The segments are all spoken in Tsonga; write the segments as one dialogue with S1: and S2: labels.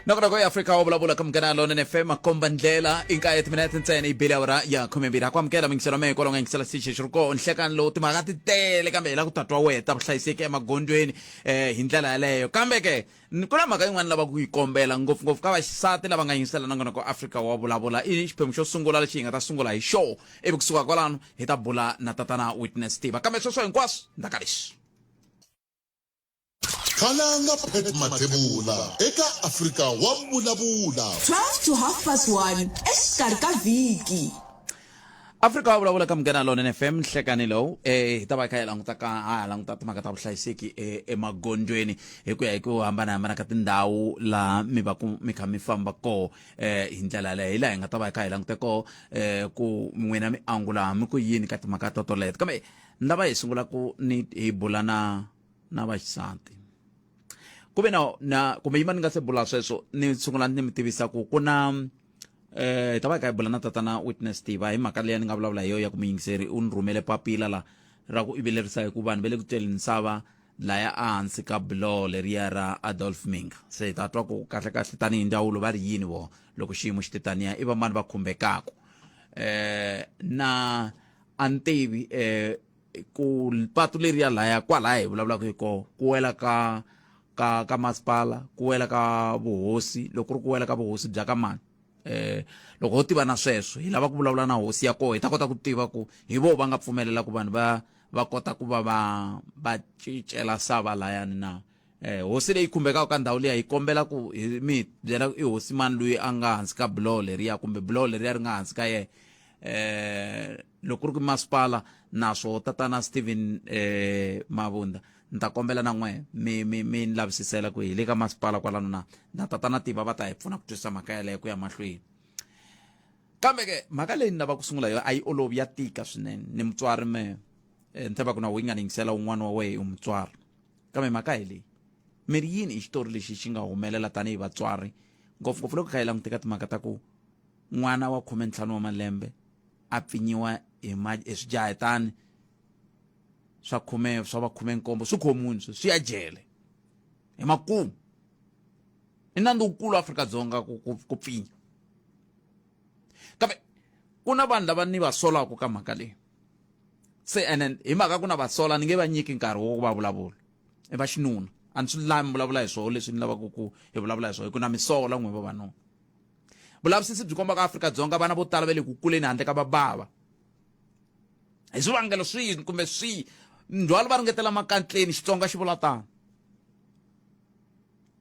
S1: Nongonoko ya Afrika wa vulavula ka Munghana Lonene FM makomba ndlela i nkaye timinete ntsena yi bile awara ya 12 ha ku amukela mingiselo mehe kwalaho nga yingisela xitichi xi ri koho nhlekani lowu timhaka ti tele kambe hi lava ku tatwa wehe ta vuhlayiseki emagondzweni eh hi ndlela yaleyo kambe ke ku na mhaka yin'wana lava ku yi kombela ngopfungopfu ka vaxisati lava nga yingisela nongonoko Afrika wa vulavula i xiphemu xo sungula lexi hi nga ta sungula hi xo ivi kusuka kwalano hi ta bula na tatana Witness Tiva kambe sweswo hinkwaswo ndzhaku ka leswi.
S2: Khalanga Pat Mathebula eka Afrika wa Vulavula.
S3: 12 to half past 1 exikarhi ka vhiki.
S1: Afrika wa vulavula ka Munghana Lonene FM nhlekani lowu eh hi ta va hi kha hi languta ka ha ha languta timhaka ta vuhlayiseki eh, emagondzweni hi ku ya hi ku hambanahambana ka tindhawu laha mi va ku mi kha mi famba koho eh hi ndlela yaleyo hi laha hi nga ta va hi kha hi langute koho eh ku n'wina mi angula mi ku yini ka timhaka to toleto kambe ni lava hi sungula ku ni hi bula na na vaxisati ku ve na na kumbe yima ni nga se bula sweswo ni sungula ni mi tivisa ku ku na eh hi ta va hi kha hi bula na tatana Witness Tiva hi mhaka leyi ni nga vulavula hi yona ya ku muyingiseri u ni rhumele papila la ra ku ivilerisa hi ku vanhu va le ku celeni sava laya ehansi ka biloho leriya ra Adolf Minga se hi ta twa ku kahle kahle tanihi ndzawulo va ri yini vo loko xiyimo xi te taniya i vamani va khumbekaku eh na a ni tivi eh ku patu leriya laya kwalaya hi vulavulaka hi koho ku wela ka ka ka masipala ku wela ka vuhosi loko ku ri ku wela ka vuhosi bya ka mani eh loko ho tiva na sweswo hi lava ku vulavula na hosi ya koho hi ta kota ku tiva ku hi vo va nga pfumelela ku vanhu va va kota ku va va va cincela sava layani na eh hosi leyi khumbekaka ka ndhawu liya hi kombela ku hi mi byela ku i hosi mani loyi a nga hansi ka buloho leriya kumbe buloho leriya ri nga hansi ka yena eh loko ku ri ku masipala naswo tatana Steven eh Mabunda ni ta kombela na n'we mi mi mi ni lavisisela ku hi le ka masipala kwalano na na tatana Tiva va ta hi pfuna ku twisisa mhaka yaleyo ku ya mahlweni kambe ke mhaka leyi ni lava ku sungula yona a yi olovi ya tika swinene ni mutswari me eh, ni tshemba ku na wu yi nga ni yingisela un'wana wa wehe u mutswari kambe mhaka hi leyi mi ri yini i xitori lexi xi nga humelela tanihi vatswari ngopfungopfu loko kha hi languteka timhaka ta ku n'wana wa 15 wa malembe a pfinyiwa hi ma hi swijahetani swa khume swa va khume nkombo swi khomiwini swi swi ya jele hi makumu i nandzu wukulu Afrika-Dzonga ku ku ku pfinya kambe ku na vanhu lava ni va solaka ka mhaka leyi se and then hi mhaka ku na va sola ni nge va nyiki nkarhi wo va vulavula i va xinuna a ni swi lavi mi vulavula hi swoho leswi ni lavaka ku hi vulavula hi swoho hi ku na mi sola n'we vavanuna vulavisisi byi komba ka Afrika-Dzonga vana vo tala va le ku kuleni handle ka vabava hi swivangelo swihi kumbe swihi ndzhwalo va ringetela makatleni Xitsonga xi vula tano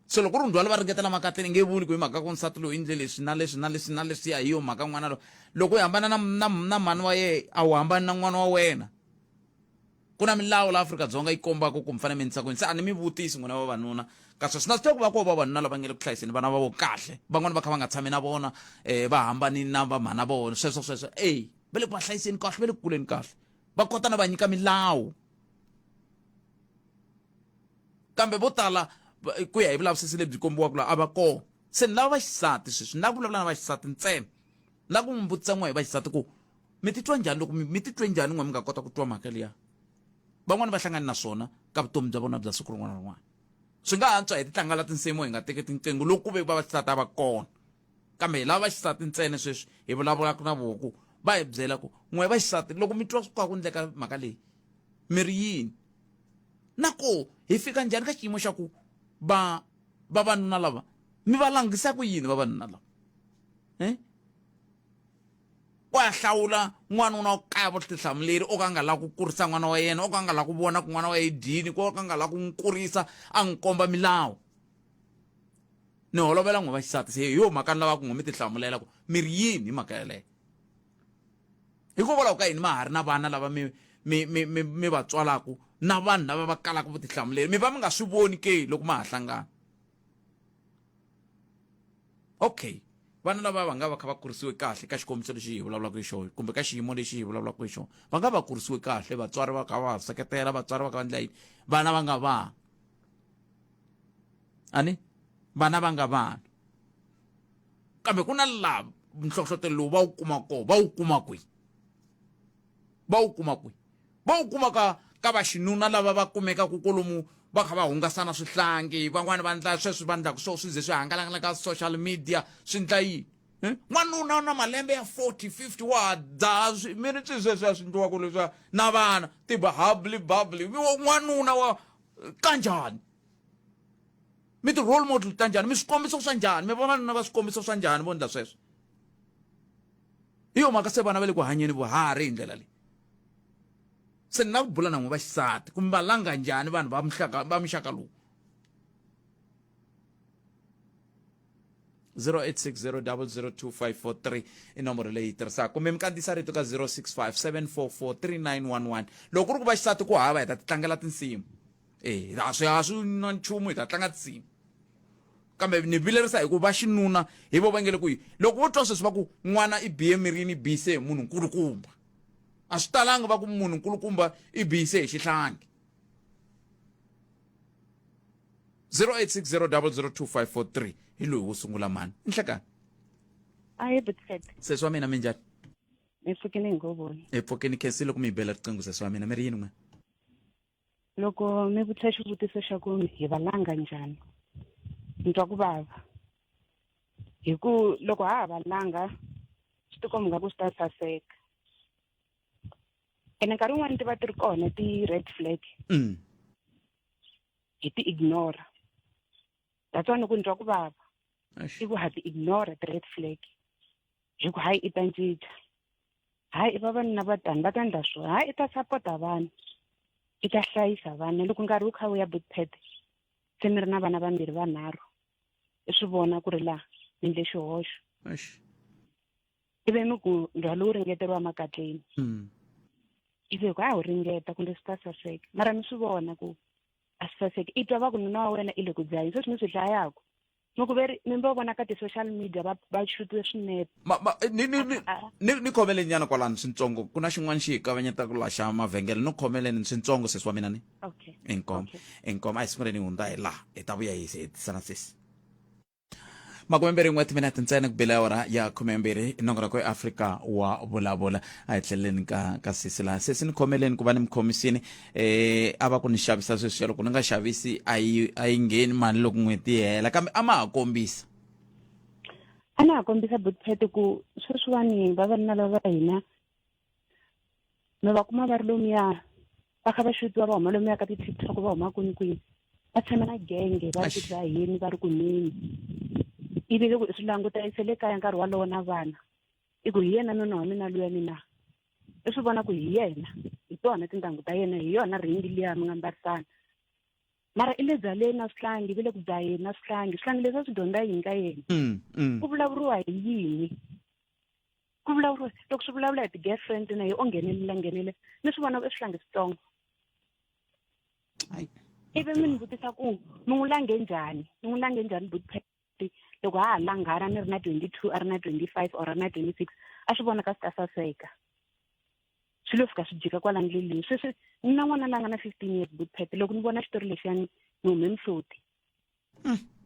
S1: se loko ku ri ndzhwalo va ringetela makatleni nge vuli ku hi mhaka ku nsati loyi endle leswi na leswi na leswi na leswiya hi yo mhaka n'wana loyi loko u hambana na na na mhani wa yena a wu hambani na n'wana wa wena ku na milawu la Afrika-Dzonga yi kombaka ku mi fanele mi endlisa ku yini se a ni mi vutisi n'wina vavanuna ka sweswi na swi tiva ku va koho vavanuna lava nge le ku hlayiseni vana va vo kahle van'wani va kha va nga tshami na vona um va hambanile na vamhana vona sweswo sweswo eyi va le ku va hlayiseni kahle va le ku kuleni kahle va kota na va nyika milawu kambe vo tala ku ya hi vulavisisi lebyi kombiwaka laha a va kona se ni lava vaxisati sweswi ni lava ku vulavula na vaxisati ntsena ni lava ku mi vutisa n'we hi vaxisati ku mi titwa njhani loko mi titwe njhani n'we mi nga kota ku twa mhaka liya van'wani va hlangani na swona ka vutomi bya vona bya siku rin'wana na rin'wana swi nga antswa hi ti tlangela tinsimu hi nga teki tinqingho loko ku ve va vaxisati a va kona kambe hi lava vaxisati ntsena sweswi hi vulavulaka na vona ku va hi byela ku n'we vaxisati loko mi twa ku ku ndleka mhaka leyi mi ri yini na ko hi fika njhani ka xiyimo xa ku va vavanuna lava mi va langisa ku yini vavanuna lava eh ku ya hlawula n'wanuna wo kaya vutihlamuleri o ka nga lavi ku kurisa n'wana wa yena o ka nga lavi ku vona ku n'wana wa yena dyini ku o ka nga lavi ku n'wi kurisa a n'wi komba milawu ni holovela n'we vaxisati se hi yo mhaka ni lavaka ku n'we mi tihlamulela ku mi ri yini hi mhaka yeleyo hikokwalaho ka yini ma ha ri na vana lava mi mi mi mi mi va tswalaku na vanhu lava va kalaka vutihlamuleri mi va mi nga swi voni ke loko ma ha hlangana okay vana lava va nga va kha va kurisiwe kahle ka xikombiso lexi hi vulavulaka hi xona kumbe ka xiyimo lexi hi vulavulaka hi xona va nga va kurisiwe kahle vatswari va kha va seketela vatswari va kha va endla yini vana va nga vana ani vana va nga vana kambe ku na lava nhlohlotelo lowu va wu kuma kona va wu kuma kwihi va wu kuma kwihi va wu kuma ka ka vaxinuna lava va kumekaka kolomu Va kha va hungasa na swihlangi, van'wani va ndla sweswi va ndlaku swo swi ze swi hangalaka ka social media, swi ndla yini? N'wanuna u na malembe ya 40, 50 wa ha dzaha swi mi ri swi sweswiya swi ndliwaka leswiya na vana ti ba hubbly bubbly. N'wanuna wa kanjhani? Mi ti role model ta njhani? Mi swikombiso swa njhani? Mi vavanuna va swikombiso swa njhani vo ndla sweswo? Hi yo mhaka se vana va le ku hanyeni vuharhi hi ndlela leyi. Se ni lava ku bula na n'we vaxisati ku mi va langa njhani vanhu va muxaka va muxaka lowu. 0860002543 i nomboro leyi tirhisaka kumbe mi kandziyisa rito ka 0657443911. Loko ku ri ku vaxisati ku hava, hi ta ti tlangela tinsimu. E a swi a swi na nchumu, hi ta tlanga tinsimu. Kambe ni vilerisa hi ku va xinuna hi vo va nge le ku yi loko vo twa sweswi va ku n'wana i biye mirini, i biyise hi munhu nkulukumba. A swi talanga va ku munhu nkulukumba i biyise hi xihlangi. 0860002543 hi loyi wo sungula mani nhlekani.
S4: Ahe Butfet.
S1: Sesi wa mina, minjhani?
S4: Mi pfukile hi ngovoni.
S1: Hi pfukini, khensi loko mi hi bela riqingho sesi wa mina. Mi ri yini n'we?
S4: Loko mi vutisa xivutiso xa ku hi va langa njhani, ni twa ku vava. Hi ku loko ha ha va langa swi tikomba nga ku swi ta saseka. Ene nkarhi wun'wani ti va ti ri kona ti-red flag. Hi ti ignore. That's why ni ku ni twa ku vava.
S1: Eish.
S4: I ku ha ti ignore ti-red flag. Hi ku hayi i ta cinca. Hayi i vavanuna va tani va ta endla swona. Hayi i ta sapota vanhu. I ta hlayisa vana. Loko nkarhi wu kha wu ya Bookpad, se mi ri na vana vambirhi vanharhu, i swi vona ku ri laha ni endle xihoxo.
S1: Eish.
S4: Ivi mi ku ndzhwalo wu ringeteriwa makatleni. Ivi hi ku a wu ringeta kumbe swi ta saseka. Mara mi swi vona ku a swi saseki. I twa va ku nuna wa wena i le ku dzaheni, sweswi mi swi dlayaku. Mi ku veri mi vo vona ka ti-social media va va xutiwe swinepe.
S1: Ma, ma, ni, ni, ni, ni, ni khomeleni nyana kwalano swintsongo. Ku na xin'wana xi hi kavanyetaka laha xa mavhengele. No khomeleni swintsongo sesi wa mina ni.
S4: Okay.
S1: Inkomu.
S4: Okay.
S1: Inkomu. A hi sunguleni hi hundza hi laha. Hi ta vuya hi hetisana sesi. 21 timinete ntsena ku bela awara ya 12, nongonoko eAfrika wa vulavula. A hi tlheleleni ka ka sesi laha. Sesi, ni khomeleni ku va ni mi khomisini. A va ku ni xavisa sweswiya, loko ni nga xavisi a yi a yi ngheni mali loko n'hweti yi hela, kambe a ma ha kombisa.
S4: A na ha kombisa Bookpad ku sweswiwani vavanuna lava va hina mi va kuma va ri lomuya va kha va xutiwa, va huma lomuya ka ti-TikTok, va huma kwini kwini, va tshama na genge va ri ku
S1: Eish.
S4: dzaheni, va ri ku nweni. Ivi loko i swi languta i se le kaya nkarhi walowo na vana, i ku hi yena nuna wa mina luya mina. I swi vona ku hi yena, hi tona tintangu ta yena, hi yona ringi liya mi nga mbarisana. Mara i le byaleni na swihlangi, vi le ku dzaheni na swihlangi. Swihlangi leswi a swi dyondza yini ka yena? Ku vulavuriwa hi yini? Ku vulavuriwa, loko swi vulavula hi ti-girlfriend na hi o nghenelela, nghenelela, ni swi vona ku i swihlangi switsongo.
S1: Ai.
S4: Ivi mi ni vutisa ku mi n'wi lange njhani? Mi n'wi lange njhani Bookpad? Loko ha ha langhana ni ri na 22, a ri na 25 or a ri na 26, a swi vonaka swi ta saseka. Swi lo fika swi jika kwala ndleleni. Sweswi ni na n'wana la nga na 15 years Bookpad, loko ni vona xitori lexiyani ni hume mihloti.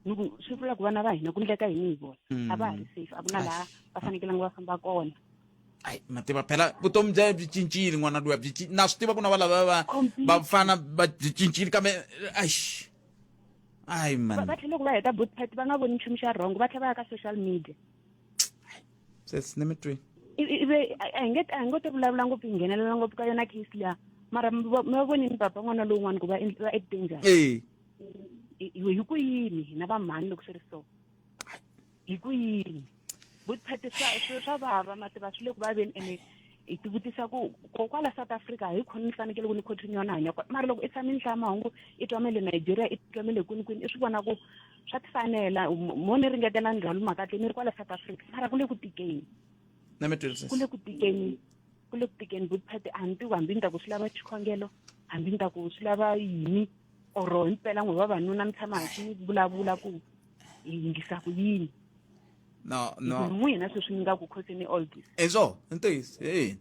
S4: Ni ku swi vula ku vana va hina ku ndleka yini hi vona? A va ha ri safe, a ku na laha va fanekelanga va famba kona.
S1: Ai, mativa phela vutomi bya byi cincile n'wana luya, byi na swi tiva ku na va lava va
S4: Completely.
S1: vafana va byi cincile, kambe aish. Ai man.
S4: Va tlhela loko va heta Bookpad va nga voni nchumu xa wrong, va tlhela va ya ka social media.
S1: Sesi ni mi twini.
S4: Ive a hi nge a hi ngo ti vulavula ngopfu, hi nghenelela ngopfu ka yona case liya. Mara mi va vonini papa n'wana lowun'wana ku va va acte njhani? Hi ku yini hina va mhani loko swi ri so? Hi ku yini? Bookpad swa vava, mativa swi le ku vaveni, ene hi ti vutisa ku kokwala South Africa hi khona ni fanekele ku ni continue na hanya kona. Mara loko i tshame ni hlaya mahungu, i twa ma le Nigeria, i twa ma le kwini kwini, i swi vona ku swa ti fanela. Mo ni ringetela ndzhwalo mhaka ni ri kwala South Africa, mara ku le ku tikeni.
S1: Na mi twile sesi.
S4: Ku le ku tikeni, ku le ku tikeni Bookpad. A ni tivi hambi ni ta ku swi lava xikhongelo, hambi ni ta ku swi lava yini, or himpela n'we vavanuna mi tshama hansi mi vulavula ku hi yingisa ku yini.
S1: No, no.
S4: Hi n'wina sweswi mi nga ku khoseni all this.
S1: Hi swona, i ntiyiso, hi hina.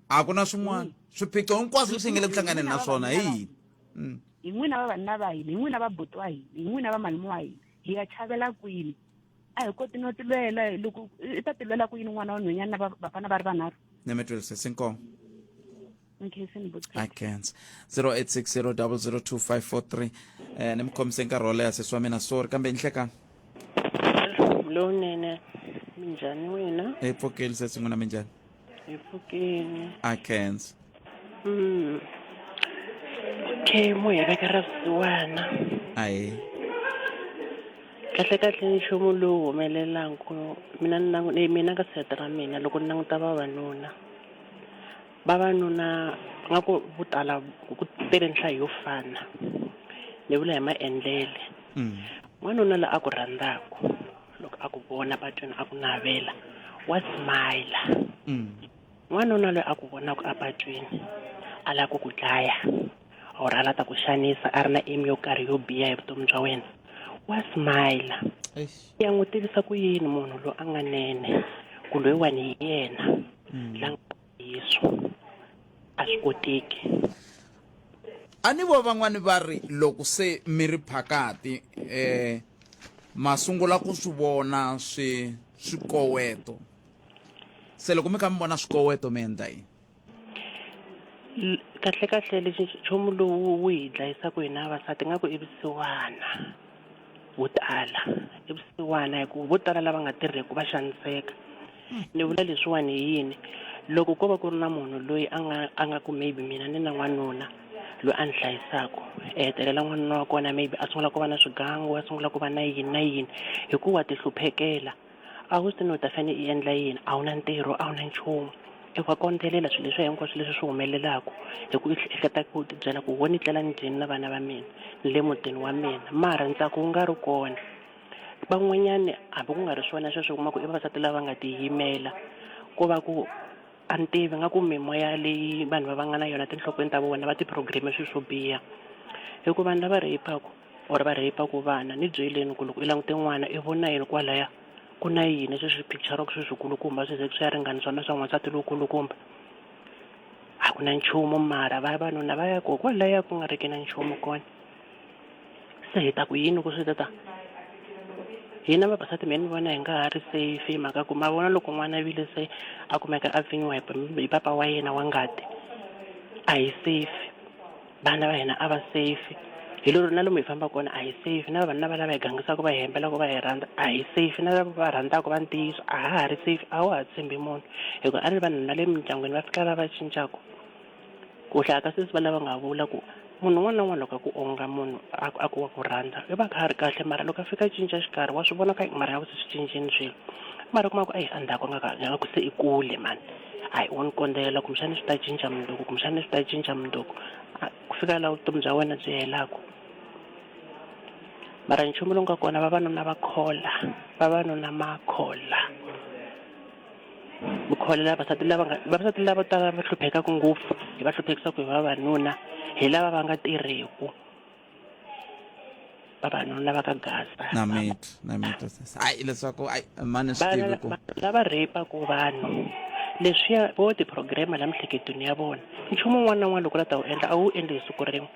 S1: A ku na swin'wana. Swiphiqo hinkwaswo leswi hi nga le ku hlanganeni na swona hi hina.
S4: Hi n'wina vavanuna va hina, hi n'wina vabuti wa hina, hi n'wina vamalume wa hina. Hi ya chavela kwini? A hi koti no tilwela, loko i ta tilwela ku yini n'wana wa nhwanyana na vafana va ri vanharhu?
S1: Ni mi twile sesi, inkomu.
S4: Nkhensini buti.
S1: I can't 0860002543 eh ni mi khomise nkarhi wo leha sesi wa mina sorry kambe nhlekani
S5: Lowunene minjhani wena
S1: hi pfukile sesi n'wina minjhani
S5: hi pfukini
S1: I can't
S5: Okay mo hi veka ra vusiwana
S1: ahi
S5: kahle kahle nchumu lowu humelelaku mina ni langu mina ka sete ra mina loko ni languta vavanuna Vavanuna nga ku vo tala ku tele nhlayo yo fana ni vula hi maendlele n'wanuna la a ku rhandzaku loko a ku vona patwini a ku navela wa smile n'wanuna loyi a ku vonaka apatwini a lava ku ku dlaya or a la ta ku xanisa a ri na aim yo karhi yo biha hi vutomi bya wena wa smile ya n'wi tivisa ku yini munhu loyi a nga nene ku loyiwani hi yena la nga ntiyiso a swi koteki
S1: A ni vo van'wani va ri loko se mi ri phakati eh ma sungula ku swi vona swi swikoweto se loko mi kha mi vona swikoweto mi endla yini
S5: Kahle kahle lexi nchumu lowu wu hi dlayisaka hina vavasati nga ku i vusiwana vo tala i vusiwana hi ku vo tala lava nga tirheki va xaniseka Ni vula leswiwani hi yini? Loko ko va ku ri na munhu loyi a nga a nga ku maybe mina ni na n'wanuna loyi a ni hlayisaka, i hetelela n'wanuna wa kona maybe a sungula ku va na swigangu, a sungula ku va na yini na yini hi ku wa ti hluphekela. A wu swi tivi no u ta fanele i endla yini, a wu na ntirho, a wu na nchumu. I wa kondzelela swilo leswiya hinkwaswo leswi swi humelelaka hi ku i ehleketa ku tibyela ku ho ni tlela ni dyini na vana va mina, ni le mutini wa mina mara ntsako wu nga ri kona. Van'wanyani hambi ku nga ri swona sweswo u kuma ku i vavasati lava nga tiyimela ko va ku a ni tivi nga ku mimoya leyi vanhu va va nga na yona tinhlokweni ta vona va ti-program swilo swo biha hi ku vanhu lava rheyipaka or va rheyipaka vana ni byeleni ku loko i langute n'wana i vona yini kwalaya ku na yini sweswi picture swi swikulukumba swi ze swi ya ringanisiwa na swa n'wansati lowukulukumba a ku na nchumu mara vavanuna va ya ko kwalaya ku nga riki na nchumu kona. Se hi ta ku yini loko swi te ta? Hina vavasati mehe ni vona hi nga ha ri safe hi mhaka ku ma vona loko n'wana a vile se a kumeka a pfinyiwa hi hi papa wa yena wa ngati a hi safe vana va hina a va safe hi lero na lomu hi fambaka kona a hi safe na vavanuna va lava hi gangisaka va hi hembelaka va hi rhandza a hi safe na lava va rhandzaka va ntiyiso a ha ha ri safe a wa ha tshembi munhu hikuva a ri vanhu na le mindyangwini va fika va va cincaku. Ku hlaya ka sesi va lava nga vula ku munhu un'wana na un'wana loko a ku onga munhu a ku a ku wa ku rhandza i va a kha a ri kahle mara loko a fika a cinca xikarhi wa swi vona ku mara ya se swi cincile swilo mara u kuma ku eyi endzhaku a nga ka nga ku se i kule mani hayi wo ni kondzela kumbexana swi ta cinca mundzuku kumbexana swi ta cinca mundzuku ku fika laha vutomi bya wena byi helaka mara nchumu lowu nga kona vavanuna va khola vavanuna ma khola. Mi kholela vavasati lava nga vavasati lavo tala va hluphekaka ngopfu hi va hluphekisaka hi vavanuna hi lava va nga tirhiku vavanuna va ka Gaza
S1: na mitwa na mitwa sesi hayi leswaku ayi mani swi tivi ku
S5: lava rape-aku vanhu leswiya vo ti-program la miehleketweni ya vona nchumu wun'wana na wun'wana loko u la ta wu endla a wu endli hi siku rin'we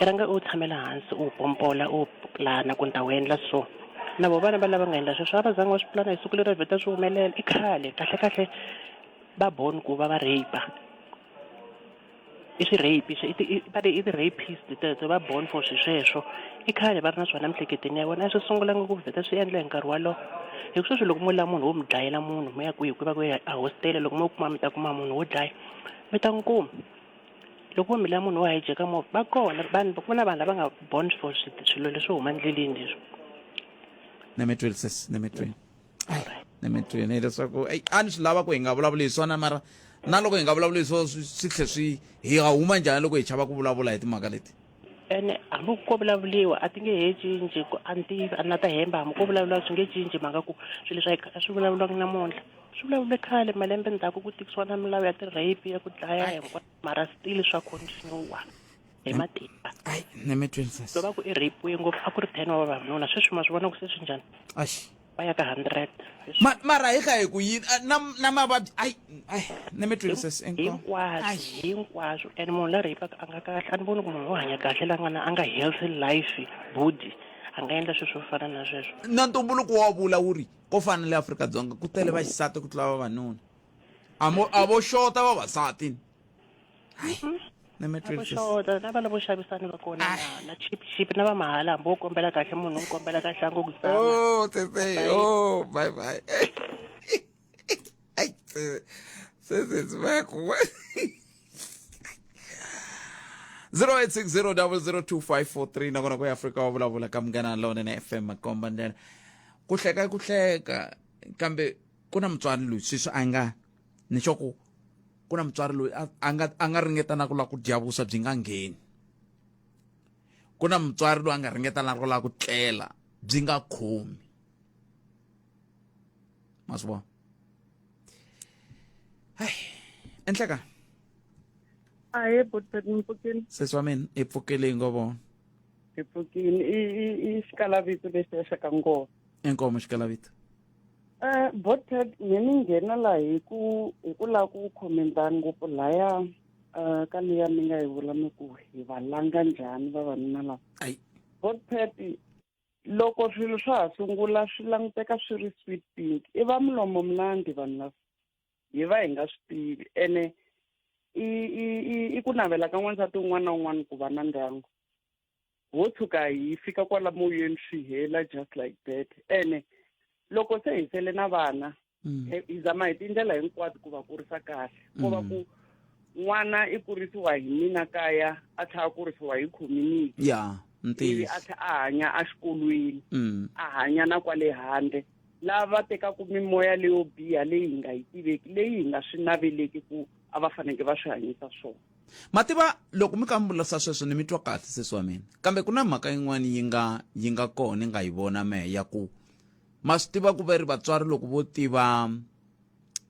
S5: i rhanga u tshamela hansi u wu pompola u wu pulana ku ni ta wu endla so Na vo vana va lava nga endla sweswo a va zanga va swi pulana hi siku leri a vheta swi humelela i khale kahle kahle va born ku va va rape i swi rape i va ri i ti-rapist teto va born for swi sweswo i khale va ri na swona emiehleketweni ya vona a swi sungulanga ku vheta swi endla hi nkarhi wolowo hi ku sweswi loko mo lava munhu wo mi dlayela munhu mi ya kwihi ku va ku ya a hostel loko mo kuma mi ta kuma munhu wo dlaya mi ta n'wi kuma loko vo mi lava munhu wo hijeka movha va kona vanhu ku na vanhu lava nga born for swilo leswo huma endleleni leswi
S1: ni mi twile sesi ni mi twile ni mi twile hileswaku eyi a ni swi lava ku hi nga vulavuli hi swona mara na loko hi nga vulavuli hi swona swi tlhe swi hi nga huma njhani loko hi chava ku vulavula hi timhaka leti
S5: ene hambi ko vulavuriwa a ti nge he cinci ku a ni tivi a ni la ta hemba hambi ko vulavuriwa swi nge cinci mhaka ku swilo leswi a swi vulavuriwanga namuntlha swi vulavule khale malembe ndzhaku ku tikisiwa na milawu ya ti-rape ya ku dlaya hinkwaswo mara still swa continue hi matimba
S1: ayi ni mi twini sesi
S5: va ku i rape ngopfu a ku ri 10 wa vavanuna sweswi ma swi vona ku se swi njhani
S1: axi
S5: va ya ka 100
S1: Ma, mara hi kha hi ku yini na na mavabyi ayi ayi ni mi twini sesi
S5: hinkwaswo hinkwaswo and munhu la rape-aka a nga kahle a ni voni ku munhu wo hanya kahle la nga na a nga healthy life body a nga endla swilo swo fana na sweswo
S1: na ntumbuluko wa vula wu ri ko fana na le Afrika-Dzonga ku tele vaxisati ku tlula vavanuna a mo a vo xota vavasati. Ni mi
S5: A vo
S1: twisisa.
S5: xota na va lavo xavisani va kona na na cheap cheap na va mahala hambi wo kombela kahle munhu u kombela kahle a ngo ku zama
S1: Oh, sese. Oh, bye bye. Ai, sese sibaya ku. 0860002543 nakona ku Afrika wa vulavula ka Munghana Lonene FM makomba ndlela. Ku hleka ku hleka kambe ku na mutswari loyi sweswi a nga ni swa ku ku na mutswari loyi a nga a nga ringeta na ku lava ku dya vuswa byi nga ngheni ku na mutswari loyi a nga ringeta na ku lava ku tlela byi nga khomi ma swi vona hayi enhleka
S6: Ahee botpet mi pfukile
S1: sesi wa mina i pfukile hi ngo vona
S6: hi pfukile i i i xikalavito lexiya xa ka ngoma
S1: inkomo xikalavito
S6: Eh botpet me ni nghena la hi ku hi ku lava ku commenta ngopfu laya eh ka liya mi nga yi vula mi ku hi va langa njhani vavanuna lava
S1: ayi
S6: botpet loko swilo swa ha sungula swi languteka swi ri sweet pink i va mulomo mnandzi vanhu lava hi va hi nga swi tivi ene i i i i ku navela ka n'wansati un'wana na un'wana ku va na ndyangu ho tshuka hi fika kwala moyeni swi hela just like that ene loko se hi sele na vana hi zama hi tindlela hinkwato ku va kurisa kahle ko va ku n'wana i kurisiwa hi mina kaya a tlhela a kurisiwa hi community
S1: ya
S6: ivi
S1: ntiyiso
S6: a tlhela a hanya exikolweni
S1: mm.
S6: a hanya na kwale handle lava tekaka mimoya leyo biha leyi hi nga yi tiveki leyi hi nga swi naveleki ku a va faneke va swi hanyisa swona
S1: mativa loko mi kambulasa sweswo ni mi twa kahle sesi wa mina kambe ku na mhaka yin'wana yi nga yi nga kona ni nga yi vona mehe ya ku ma swi tiva ku ve ri vatswari loko vo tiva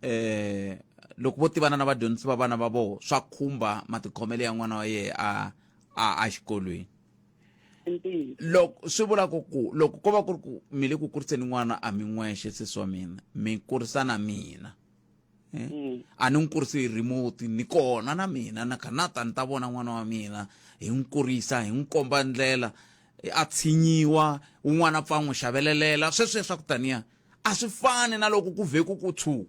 S1: eh loko vo tivana na vadyondzisi va vana va vona swa khumba matikhomelo ya n'wana wa yehe a a a xikolweni loko swi vula ku ku loko ko va ku ri ku mi le ku kuriseni n'wana a mi n'wexe sesi wa mina mi kurisa na mina eh? mm. a ni n'wi kurisi hi remote ni kona na mina na kha na ta ni ta vona n'wana wa mina hi n'wi kurisa hi n'wi komba ndlela a tshinyiwa un'wana a pfa n'wi xavelelela sweswiya swa ku taniya a swi fani na loko ku vhe ku ku tshu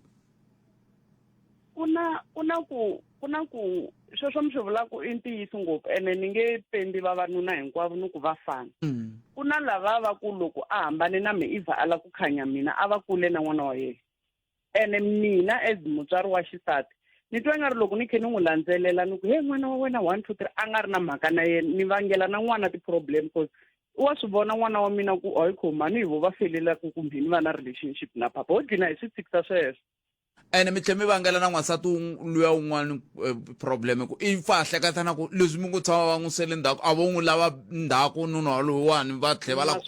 S6: ku na ku na ku ku na ku sweswo mi swi vulaka i ntiyiso ngopfu ene ni nge pendi vavanuna hinkwavo ni ku va fana mm. ku na lava va ku loko a hambane na me ivha a la ku khanya mina a va kule na n'wana wa yena ene mina as mutswari wa xisati ni twa nga ri loko ni khe ni n'wi landzelela ni ku he n'wana wa wena one two three a nga ri na mhaka na yena ni vangela na n'wana ti-problem cause wa swi vona n'wana wa mina ku hayi kho mhani hi vo va felelaku kumbe ni va na relationship na papa ho dlina hi swi tshikisa sweswo
S1: ene mi tlhe mi vangela na n'wansati luya un'wana eh, problem ku i fa hleketa na ku leswi mi ngo tshama va n'wi sele ndzhaku a vo n'wi lava ndzhaku nuna wa loyiwani va tlhe va lava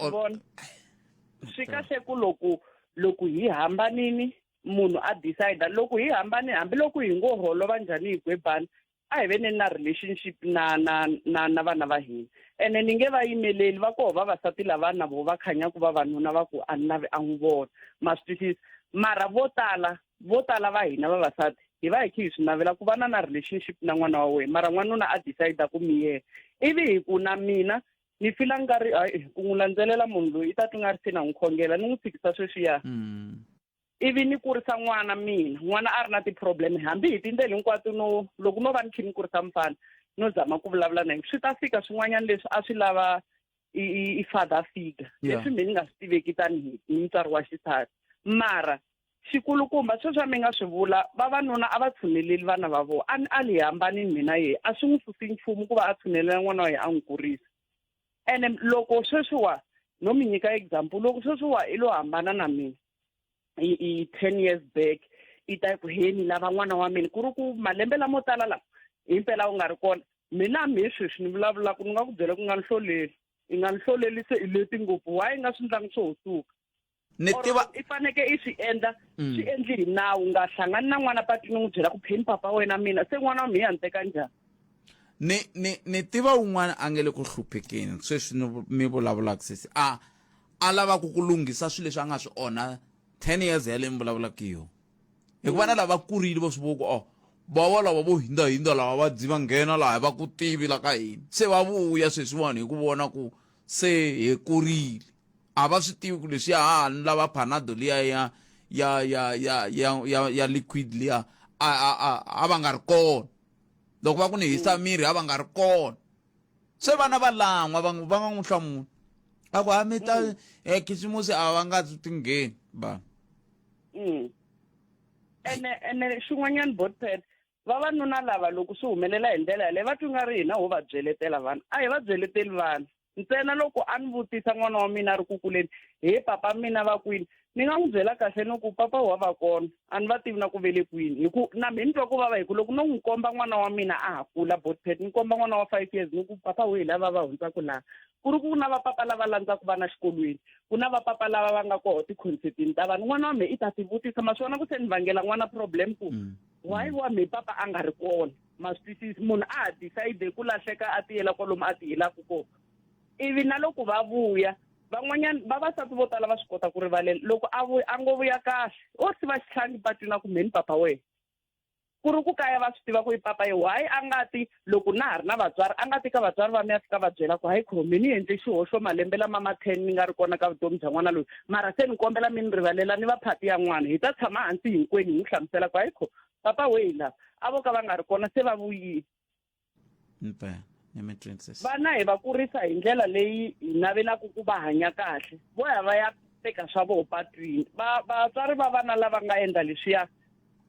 S6: swi kahle ku loko loko hi hambanini munhu a decide loko hi hambane hambiloko hi ngo holova njhani hi gwebana a hi veneni na relationship na na na na vana va hina ene ni nge va yimeleli va koho vavasati lava na vo va khanyaku vavanuna va ku a ni lavi a n'wi vona ma swi twisisa mara vo tala vo tala va hina vavasati hi va hi khe hi swi navela ku va na na relationship na n'wana wa wena mara n'wanuna a decide ku miyela ivi hi ku na mina ni fila nga ri hayi ku n'wi landzelela munhu loyi i ta twa nga ri se na n'wi khongela ni n'wi tshikisa sweswiya mm. ivi ni kurisa n'wana mina n'wana a ri na ti-problem hambi hi tindlela hinkwato no loko no va ni khe ni kurisa mfana no zama ku vulavula na yena swi ta fika swin'wanyana leswi a swi lava i father figure leswi me ni nga swi tiveki tanihi mutswari wa xisati mara xikulukumba sweswi a mi nga swi vula vavanuna a va tshuneleli vana va vona a ni ali hi hambanini mina yehe a swi n'wi susi nchumu ku va a tshunelela n'wana wa yena a n'wi kurisa ene loko sweswiwa no mi nyika example loko sweswiwa i lo hambana na mina i i 10 years back i ta ku he ni lava n'wana wa mina ku ri ku malembe lamo tala lama himpela u nga ri kona mina mi sweswi ni vulavulaka ni nga ku byela ku nga ni hloleli i nga ni hloleli se i leti ngopfu why i nga swi ndlangi swo ho suka
S1: ni tiva
S6: i faneke i swi endla mm. swi endli hi nawu nga hlangani na n'wana patwini n'wi byela ku pheni papa wena mina se n'wana wa mina ya ni teka njhani
S1: ni ni ni tiva un'wana a nge le ku hluphekeni sweswi ni mi vulavulaka sesi a a lavaka ku lunghisa swilo leswi a nga swi onha 10 years yaleyo mi vulavulaka hi yona hikuva na lava kurile va swi vo ku o oh, va lava vo hindahindza lava va dzi va nghena laha va ku tivi la ka hina se va vuya sweswiwani hi ku vona ku se hi kurile a va swi tivi ku leswiya ha ni lava panado liya ya ya ya ya ya ya ya liquid liya a a a a va nga ri kona. Loko va ku ni hisa miri a va nga ri kona. Se vana va lan'wa va va nga n'wi hlamuli. A ku a mi ta eh khisimusi a va nga ti ngheni vanhu.
S6: Ene ene xin'wanyana botpet vavanuna lava loko swi humelela hi ndlela yaleyo va twi nga ri hina ho va byeletela vanhu a hi va byeleteli vanhu ntsena loko a ni vutisa n'wana wa mina a ri ku kuleni he papa mina va kwini ni nga n'wi byela kahle ni ku papa wa va kona a ni va tivi na ku ve le kwini hi ku na mhe ni twa ku vava hi ku loko no n'wi komba n'wana wa mina a ha kula botpet ni komba n'wana wa 5 years ni ku papa wihi lava va hundzaka laha ku ri ku na vapapa lava landzaka vana xikolweni ku na vapapa lava va nga koho tikhonsetini ta vanhu n'wana wa mehe i ta ti vutisa ma swi vona ku se ni vangela n'wana problem ku why wa mehe papa a nga ri kona ma swi twisisi munhu a ha decide ku lahleka a tiyela kwalomu a tiyelaka kona ivi na loko va vuya van'wanyana vavasati vo tala va swi kota ku rivalela loko a vuya a ngo vuya kahle o siva xitlhangi patwini a ku mheni papa wena ku ri ku kaya va swi tiva ku i papa ye why a nga ti loko na ha ri na vatswari a nga ti ka vatswari va mi a fika va byela ku hayi khomi ni endle xihoxo malembe lama ma 10 ni nga ri kona ka vutomi bya n'wana loyi mara se ni kombela mi ni rivalela ni va phati ya n'wana hi ta tshama hansi hinkwenu hi n'wi hlamusela ku hayi kho papa wehi lava a vo ka va nga ri kona se va vuyile
S1: Mpela, ni mi twisisa.
S6: Vana hi va kurisa hi ndlela leyi hi navelaka ku va hanya kahle. Vo ya va ya teka swa voho patwini. Va vatswari va vana lava nga endla leswiya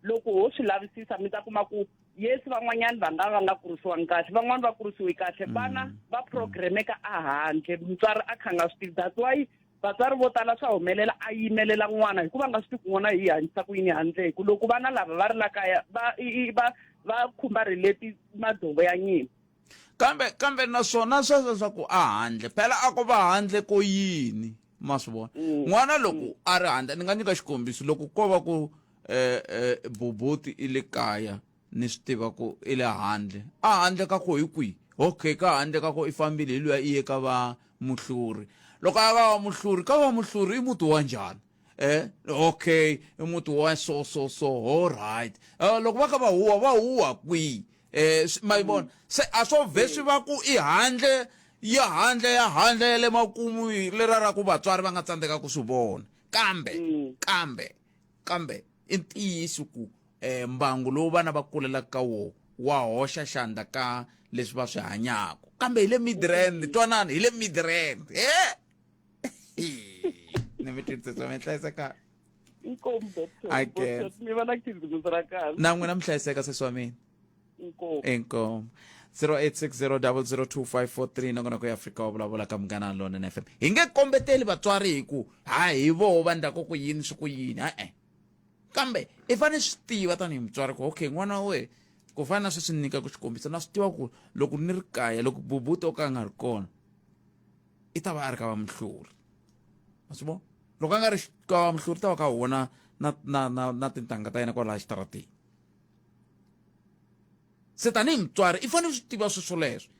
S6: loko ho swi lavisisa mi ta kuma ku yes van'wanyana va nga va nga kurisiwangi kahle van'wana va kurisiwe kahle vana va programmeka a handle mutswari a kha nga swi tivi that's why Vatswari vo tala swa humelela a yimelela n'wana hikuva nga swi tivi ku n'wana hi hanyisa ku yini handle hi ku loko vana lava va ri la kaya va va va khumba relate madzovo ya nyimpi.
S1: Kambe kambe naswona sweswo swa ku a handle phela a ko va handle ko yini ma swi vona n'wana loko a ri handle ni nga nyika xikombiso loko ko va ku eh eh Boboti i le kaya ni swi tiva ku i le handle a handle ka ko hi kwihi okay ka handle ka ko i fambile hi luya i ye ka va muhluri loko a va wa muhluri ka va muhluri i muti wa njhani eh okay i muti wa so so so all right eh, loko va kha va huwa va huwa kwihi eh ma yi vona se a swo vhe swi va ku i handle ya handle ya handle ya le makumu lera ra ku vatswari va nga tsandzeka ku swi vona kambe kambe kambe i ntiyiso ku eh, mbangu lowu vana va kulelaka ka wona wa hoxa xandla ka leswi va swi hanyaka kambe hi le midrand twanani hi le midrand e ni mi twisisa mi hlayiseka
S6: Inkomu doctor.
S1: I guess.
S6: Doctor, mi va na khisimusi ra kahle.
S1: na n'wina mi hlayiseka sesi wa mina
S6: Inkomu.
S1: inkomu 0860002543 nongonoko ya Afrika wa vulavula ka Munghana Lonene FM hi nge kombeteli vatswari hi ku ha hi voho va ndlaka ku yini swi ku yini e-e kambe i fanele swi tiva tanihi mutswari ku okay n'wana wa wehe ku fana na sweswi ni nyikaka xikombiso na swi tiva ku loko ni ri kaya loko bubuti o ka a nga ri kona i ta va a ri ka va muhluri ma swi vona loko a nga ri ka va muhluri ta va ka vona na na na na tintangha ta yena kwalaya xitarateni se tanihi mutswari i fanele swi tiva swi swoleswo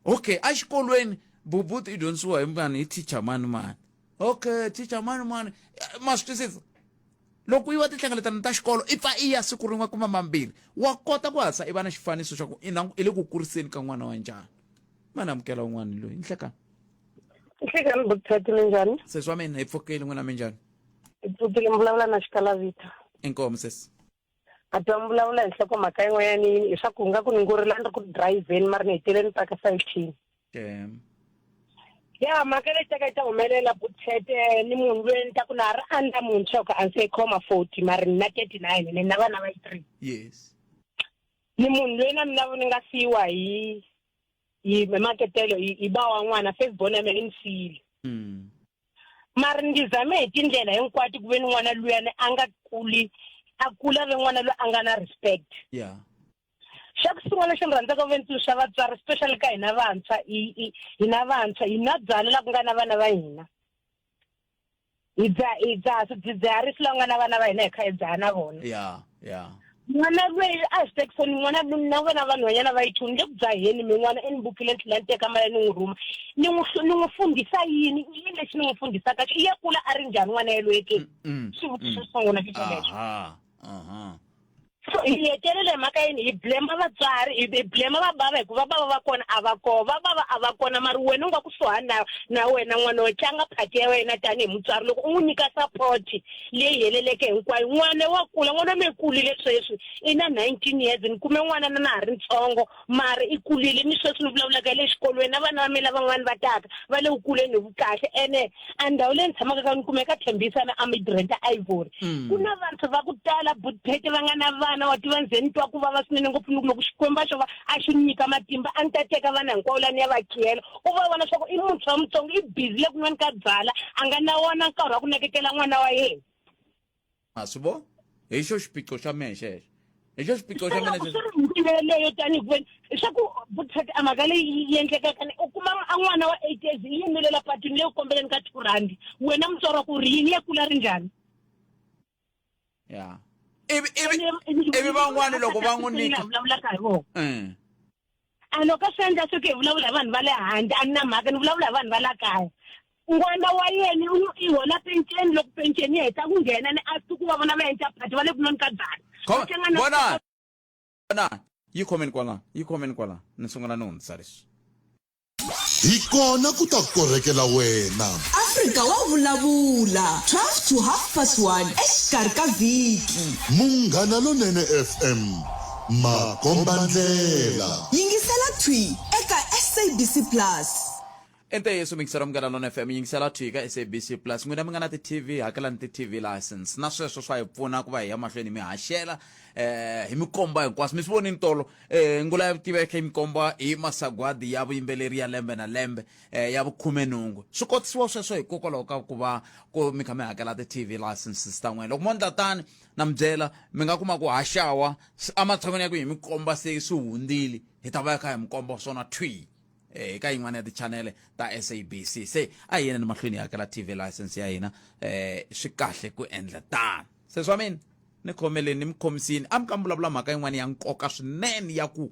S1: okay exikolweni bubuti i dyondzisiwa hi mani hi teacher mani mani okay teacher mani mani ma swi twisisa loko yi va tinhlengeletano ta xikolo i pfa i ya siku rin'we kumbe mambirhi wa kota ku hatlisa i va na xifaniso xa ku i le ku kuriseni ka n'wana wa njhani mani amukela un'wana loyi nhlekani
S7: Nhlekani Butati minjhani?
S1: Sesi wa mina hi pfukile n'wina minjhani?
S7: Hi pfukile mi vulavula na Xikalavita.
S1: Inkomu sesi.
S7: A twa mi vulavula hi nhlokomhaka yin'wanyana yini hi swa ku nga ku ni ngurila ni ri ku drayivheni mara ni hetelele ni paka sayitini.
S1: Damn.
S7: Ya mhaka leyi taka yi ta humelela Butete ni munhu loyi ni ta ku na ha ri under muntshwa ku a se khoma 40 mara ni na 39 ni na vana va yi 3.
S1: Yes.
S7: Ni munhu loyi na mina ni nga siyiwa hi hi maketelo hi ba wa n'wana first born ya mina i ni siyile. Mara ni zame hi tindlela hinkwato ku ve ni n'wana luyani a nga kuli a kula ve n'wana loyi a nga na respect.
S1: Yeah.
S7: Xa ku sungula lexi ni rhandzaka ku ve ni tsundzuxa vatswari especially ka hina vantshwa hina vantshwa hi nwa byalwa la ku nga na vana va hina. Hi dzaha hi dzaha swidzidziharisi la ku nga na vana va hina hi kha hi dzaha na vona.
S1: Yeah, yeah.
S7: N'wana loyi a hi swi tekiseni n'wana loyi na vona vanhwanyana va yi two ni le ku dzaheni mi n'wana i ni bukile ni tlhela ni teka mali ni n'wi rhuma ni n'wi ni n'wi fundhisa yini i yini lexi ni n'wi fundhisaka xo i ya kula a ri njhani n'wana yelweyo ke xivutiso xo sungula xo xolexo.
S1: Aha, aha.
S7: So hi hetelela hi mhaka yini hi blame vatswari hi hi blame vabava hikuva bava va kona a va koho vabava a va kona mara wena u nga kusuhani na na wena n'wana wa tlanga phati ya wena tanihi mutswari loko u n'wi nyika support leyi heleleke hinkwayo n'wana wa kula n'wana wa mina i kulile sweswi i na 19 years ni kume n'wana na na ha ri ntsongo mara i kulile ni sweswi ni vulavulaka ya le xikolweni na vana va mina lavan'wana va taka va le ku kuleni hi vukahle ene a ndhawu leyi ni tshamaka ka ni kumeka Thembisa na Amidrand Ivory mm. ku na vantshwa va ku tala butphete va nga na vana wa tiva ndzeni twa ku vava swinene ngopfu ni ku loko Xikwembu a xo va a xi ni nyika matimba a ni ta teka vana hinkwavo lani ya va khiyela u va vona swa ku i muntshwa mutsongo i busy le ku nweni ka byala a nga na wona nkarhi wa ku nakekela n'wana wa yena
S1: Ma swi vo? Hi xo xiphiqo xa mehe xexo. Hi xo xiphiqo xa mina
S7: xexo. Swi ri ndlela yeleyo tanihi ku veni swa ku vuthati a mhaka leyi yi endlekaka ni u kuma a n'wana wa 8 years yi yimile la patwini leyi kombeleni ka 2 rand wena mutswari wa ku ri yini ya kula ri njhani
S1: ya ivi ivi ivi van'wani loko va n'wi nyika
S7: vulavulaka hi vona mm. A loko swi endla swi ku hi vulavula hi vanhu va le handle a ni na mhaka ni vulavula hi vanhu va la kaya n'wana wa yena u i hola penceni loko penceni yi heta ku nghena ni a ku va vona va endla phati va le ku nweni ka byala
S1: vona vona yi khomeni kwala yi khomeni kwala ni sungula ni hundzisa leswi
S2: Hi kona ku ta korhekela wena.
S3: Afrika wa vulavula, 12 to half past 1 exikarhi ka vhiki.
S2: Munghana Lonene FM, makombandlela.
S3: Yingisela thwi eka SABC Plus.
S1: I ntiyiso miyingiseri wa Munghana Lonene FM, yingisela thwi ka SABC Plus. N'wina mi nga na ti-TV, hakelani ti-TV license. Na sweswo swa hi pfuna ku va hi ya mahlweni mi haxela eh hi mi komba hinkwaswo. Mi swi vonile tolo eh ngula ya vutivi yi kha yi mi komba hi masagwadi ya vuyimbeleri ya lembe na lembe eh ya vukhumenhungu. Swi kotisiwa sweswo hikokwalaho ka ku va ku mi kha mi hakela ti-TV licenses ta n'wina. Loko mo endla tani na mi byela mi nga kuma ku haxawa ematshan'wini ya ku hi mi komba se swi hundzile hi ta va hi kha hi mi komba swona thwii. Eh, eka yin'wana ya tichanele ta SABC se a hi yeni mahlweni hi hakela TV license ya hina eh swi kahle ku endla tano se swa mina ni khomeleni ni mi khomisini a mi ka mi vulavula mhaka yin'wana ya nkoka swinene ya ku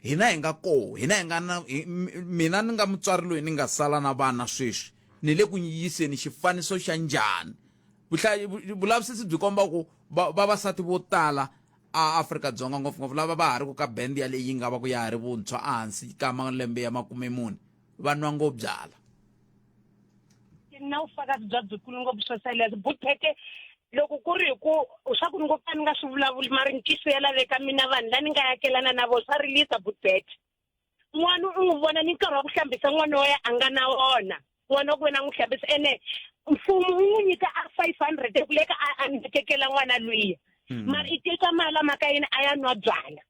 S1: hina hi nga koho hina hi nga na mina ni nga mutswari loyi ni nga sala na vana sweswi ni le ku yiseni xifaniso xa njhani vulavisisi byi komba ku vavasati vo tala a Afrika-Dzonga ngopfungopfu lava va ha ri ku ka band yaleyi yi nga va ku ya ha ri vuntshwa ehansi ka malembe ya 40 va nwa ngopfu byala.
S7: Na vufakazi bya byikulu ngopfu swo Silas Buthete loko ku ri hi ku swa ku ni ngo ka ni nga swi vulavuli mara ntiyiso ya laveka mina vanhu la ni nga yakelana na vona swa rilisa Buthete. N'wana u n'wi vona ni nkarhi wa ku hlambisa n'wana wa yena a nga na wona n'wana wa ku wena a n'wi hlambisa ene mfumo wu n'wi nyika a 500 ku leka a a nakekela n'wana luya hmm. mara i teka mali a maka yini a ya nwa byala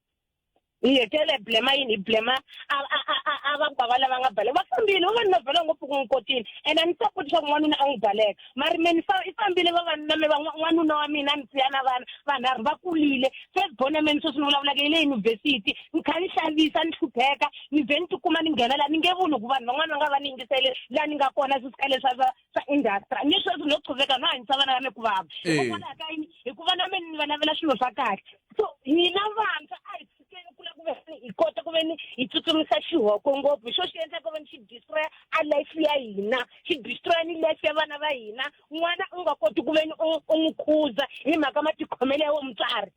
S7: hi hetelela hi blema yini hi blema a a a a va bava lava nga baleka va fambile vavanuna vhela ngopfu ku n'wi kotile ene a ni sapoti swa ku n'wanuna a n'wi baleka mara me ni i fambile vavanuna me n'wanuna wa mina ni siya na vana vanharhu va kulile first born ya mina sweswi ni vulavulaka yi le yunivhesiti ni kha ni xavisa ni hlupheka ni ze ni tikuma ni nghena laha ni nge vuli ku vanhu van'wana va nga va ni yingisele laha ni nga kona sweswi ka leswa swa swa industry ni sweswi no qhuveka no hanyisa vana va me ku vava hikokwalaho ka yini hikuva na mina ni va lavela swilo swa kahle so hina vantshwa a hi tshikeni ku la ku veni hi kota ku veni hi tsutsumisa xihoko ngopfu hi xo xi endlaka ku veni xi destroy a life ya hina xi destroy ni life ya vana va hina n'wana u nga koti ku veni u u n'wi khuza hi mhaka matikhomelo ya wo mutswari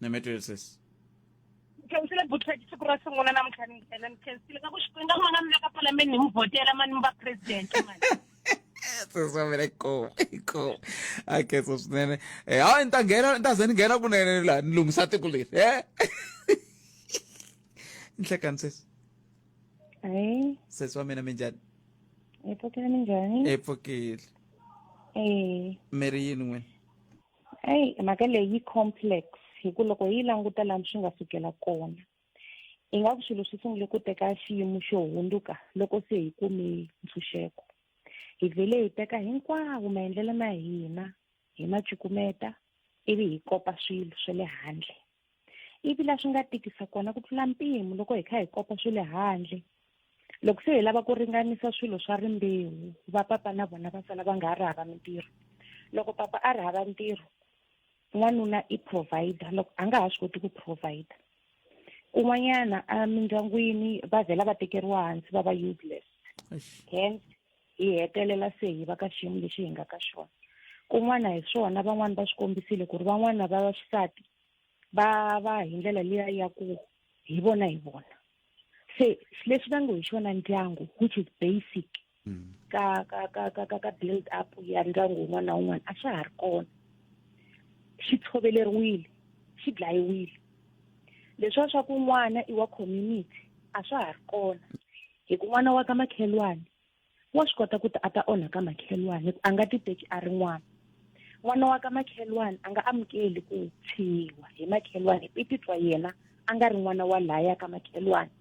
S1: ni mi twile sesi
S7: khensile butlet siku ro sungula namuntlha ni nghena ni khensile ka ku xikwembu nga n'wana mi le ka palamende ni mi vhotela mani mi va president mani
S1: sesi wa mina ko ko a khensa swinene eh hayi ni ta nghena ni ta ze ni nghena kunene laha ni lunghisa tiko leri e nhlekani sesi
S4: Hayi,
S1: sesi wa mina minjhani
S4: hi pfukile minjhani?
S1: hi pfukile
S4: Eh,
S1: mi ri yini n'wina
S4: eyi mhaka leyi yi complex hi ku loko hi yi languta laha swi nga sukela kona ingaku swilo swi sungule ku teka xiyimo xo hundzuka loko se hi kume ntshunxeko hi vhele hi teka hinkwawo maendlelo ma hina hi ma cukumeta ivi hi kopa swilo swa le handle ivi la swi nga tikisa kona ku tlula mpimo loko hi kha hi kopa swi le handle loko se hi lava ku ringanisa swilo swa rimbewu va papa na vona va sala va nga ha ri hava mintirho loko papa a ri hava ntirho n'wanuna i provider loko a nga ha swi koti ku provider kun'wanyana emindyangwini va vhela va tekeriwa hansi va va useless hence hi hetelela se hi va ka xiyimo lexi hi nga ka xona kun'wana hi swona van'wana va swi kombisile ku ri van'wana va vaxisati. Va va hi ndlela liya ya ku hi vona hi vona. Se leswi va ngo hi xona ndyangu, which is basic ka ka ka ka ka ka build up ya ndyangu wun'wana na wun'wana, a swa ha ri kona. Xi tshoveleriwile, xi dlayiwile. Leswiya swa ku n'wana i wa community a swa ha ri kona, hi ku n'wana wa ka makhelwani wa swi kota ku ta a ta onha ka makhelwani, hi ku a nga ti teki a ri n'wana. N'wana wa ka makhelwani a nga amukeli ku tshinyiwa hi makhelwani, hi titwa yena a nga ri n'wana wa laya ka makhelwani,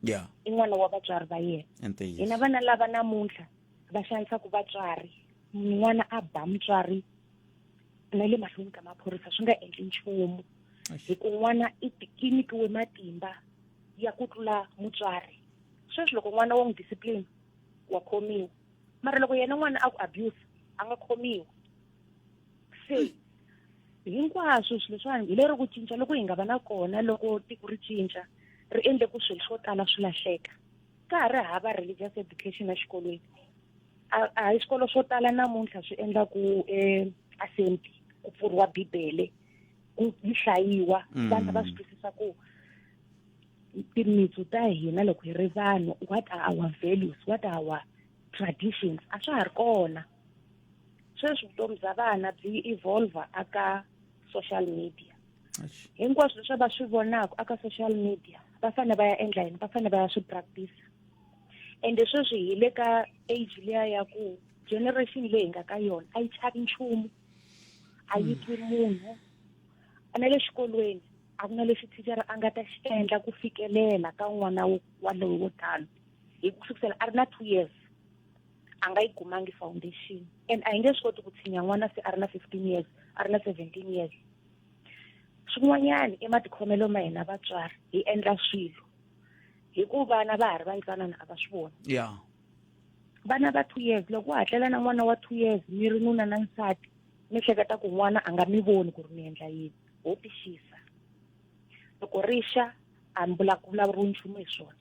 S4: i n'wana wa vatswari va yena. Hina vana lava namuntlha va xanisaka vatswari, n'wana a ba mutswari na le mahlweni ka maphorisa swi nga endli nchumu, hi ku n'wana i nyikiwe matimba ya ku tlula mutswari. Sweswi loko n'wana wa n'wi discipline wa khomiwa, mara loko yena n'wana a ku abuse a nga khomiwa. Se hinkwaswo swilo leswiwani hi lero ku cinca loko hi nga va na kona, loko tiko ri cinca ri endle ku swilo swo tala swi lahleka. Ka ha ri hava religious education exikolweni. A hi swikolo swo tala namuntlha swi endla ku assembly ku pfuriwa bibele ku yi hlayiwa, vana va swi twisisa ku timitsu ta hina loko hi ri vanhu, what are our values, what are our traditions, a swa ha ri kona. Sweswi vutomi bya vana byi evolve aka social media. Hinkwaswo leswi va swi vonaka aka social media va fanele va ya endla yini? Va fanele va ya swi practice. Ende sweswi hi le ka age liya ya ku generation leyi hi nga ka yona a yi chavi nchumu, a yi twi munhu. Na le xikolweni a ku na lexi thicara a nga ta xi endla ku fikelela ka n'wana walowo wo tano, hi ku sukisela a ri na 2 years a nga yi kumangi foundation. And a hi nge swi koti ku tshinya n'wana se a ri na 15 years, a ri na 17 years. Swin'wanyana i matikhomelo ma hina vatswari, hi endla swilo hi ku vana va ha ri vantsanana a va swi voni. Vana va 2 years, loko u hatlela na n'wana wa 2 years mi ri nuna na nsati, mi hleketa ku n'wana a nga mi voni ku ri mi endla yini, ho tixisa. Loko ri xa a mi vulavuriwi nchumu hi swona.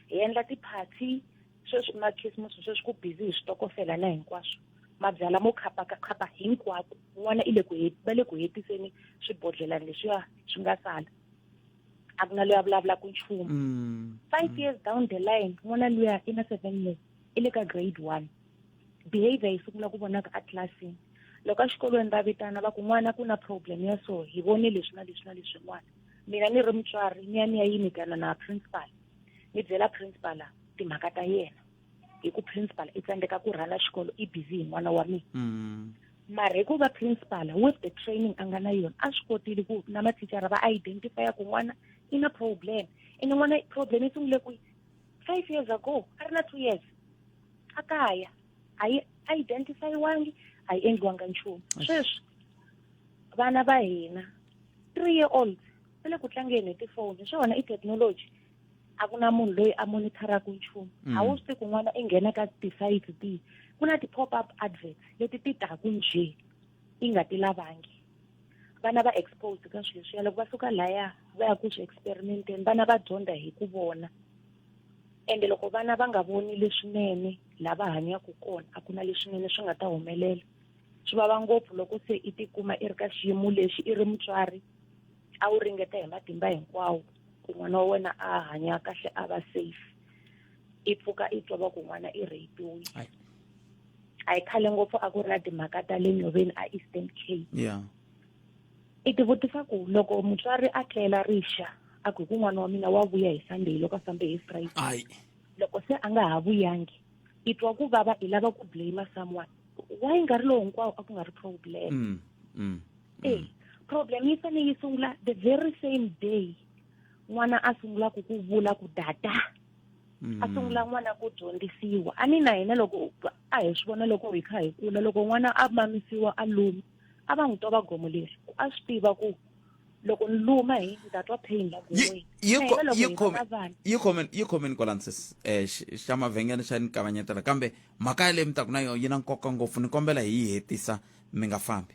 S4: Hi endla ti-party sweswi makhisimusi, sweswi ku busy hi switokofela na hinkwaswo, mabyala mo khapa khapa hinkwako, n'wana i le ku va le ku hetiseni swibodlelani leswiya swi nga sala, a ku na loyi a vulavulaka nchumu. 5 years down the line, n'wana luya i na 7 years, i le ka grade 1, behavior yi sungula ku vonaka a tlilasini. Loko exikolweni va vitana va ku n'wana ku na problem ya so, hi vone leswi na leswi na leswin'wana, mina ni ri mutswari ni ya ni ya yimigana na principal, ni byela principal timhaka ta yena, hi ku principal i tsandzeka ku rhana xikolo, i busy hi n'wana wa mina. Mara hikuva principal with the training a nga na yona a swi kotile ku na mathicara va identifya ku n'wana i na problem. Ene n'wana problem yi sungule kwihi? 5 years ago, a ri na 2 years a kaya, a yi identifyiwangi, a yi endliwanga nchumu. Sweswi vana va hina 3 year olds va le ku tlangeni hi tifoni, hi swona i technology, a ku na munhu loyi a monitoraka nchumu. A wu swi tivi ku n'wana i nghena ka ti-sites tihi, ku na ti-pop up adverts leti ti taku njhe i nga ti lavangi. Vana va exposed ka swilo leswiya, loko va suka laya va ya ku swi experimenteni, vana va dyondza hi ku vona. Ende loko vana va nga voni leswinene laha va hanyaka kona, a ku na leswinene swi nga ta humelela. Swi vava ngopfu loko se i tikuma i ri ka xiyimo lexi, i ri mutswari, a wu ringeta hi matimba hinkwawo ku n'wana wa wena a hanya kahle, a va safe, i pfuka i twa va ku n'wana i rapiwile. A hi khale ngopfu a ku ri na timhaka ta le Nhoveni a Eastern Cape. I ti vutisa ku loko mutswari a tlela rixa a ku hi ku n'wana wa mina wa vuya hi Sunday, loko a fambe hi Friday, loko se a nga ha vuyangi, i twa ku vava, i lava ku blame someone. Why nkarhi lowu hinkwawo a ku nga ri problem? Problem yi fanele yi sungula the very same day n'wana a sungulaka ku vula ku data, a sungula n'wana ku dyondzisiwa. A ni na hina loko a hi swi vona loko hi kha hi kula, loko n'wana a mamisiwa a luma, a va n'wi tova gomo leri, a swi tiva ku loko ni luma hi ni ta twa pain la gon'weni.
S1: Yi khomeni, yi khomeni kwalano sis. Xa mavhengele xa ni kavanyetela, kambe mhaka yaleyo mi taku na yona yi na nkoka ngopfu, ni kombela hi yi hetisa, mi nga fambi.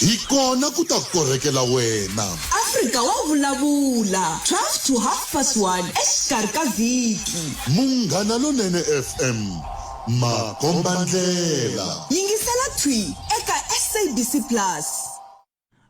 S2: Hi kona ku ta korhekela wena.
S3: Afrika wa vulavula 12 to half past 1 exikarhi ka vhiki.
S2: Munghana Lonene FM, makombandlela.
S3: Yingisela thwi eka SABC Plus.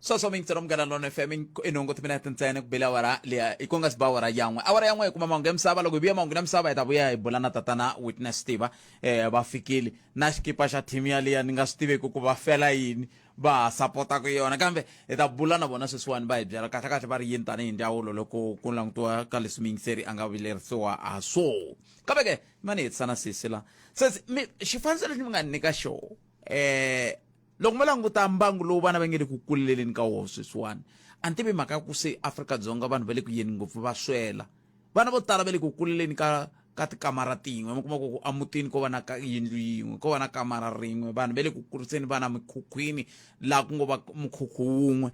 S1: Sweswo mi yingisela Munghana Lonene FM i nhungu timinete ntsena ku bile awara liya i ku nga si ba awara yan'we. Awara yan'we hi kuma mahungu ya misava loko hi vuya mahungu ya misava hi ta vuya hi bula na tatana Witness Tiva eh va fikile na xikipa xa team yaliya ni nga swi tiveki ku va fela yini va ha sapotaka yona kambe hi ta bula na vona sweswiwani va hi byela kahle kahle va ri yini tanihi ndzawulo loko ku langutiwa ka leswi muyingiseri a nga vilerisiwa ha swo kambe ke ma ni hetisana sesi la sesi mi xifaniso lexi mi nga ni nyika xona eh loko mo languta mbangu lowu vana va nge le ku kuleleni ka wona sweswiwani a ni tivi mhaka ya ku se Afrika-Dzonga vanhu va le ku yeni ngopfu va swela vana vo tala va le ku kuleleni ka ka tikamara tin'we mi kuma ku ku emutini ko va na ka yindlu yin'we ko va na kamara rin'we vanhu va le ku kuriseni vana mikhukhwini laha ku ngo va mukhukhu wun'we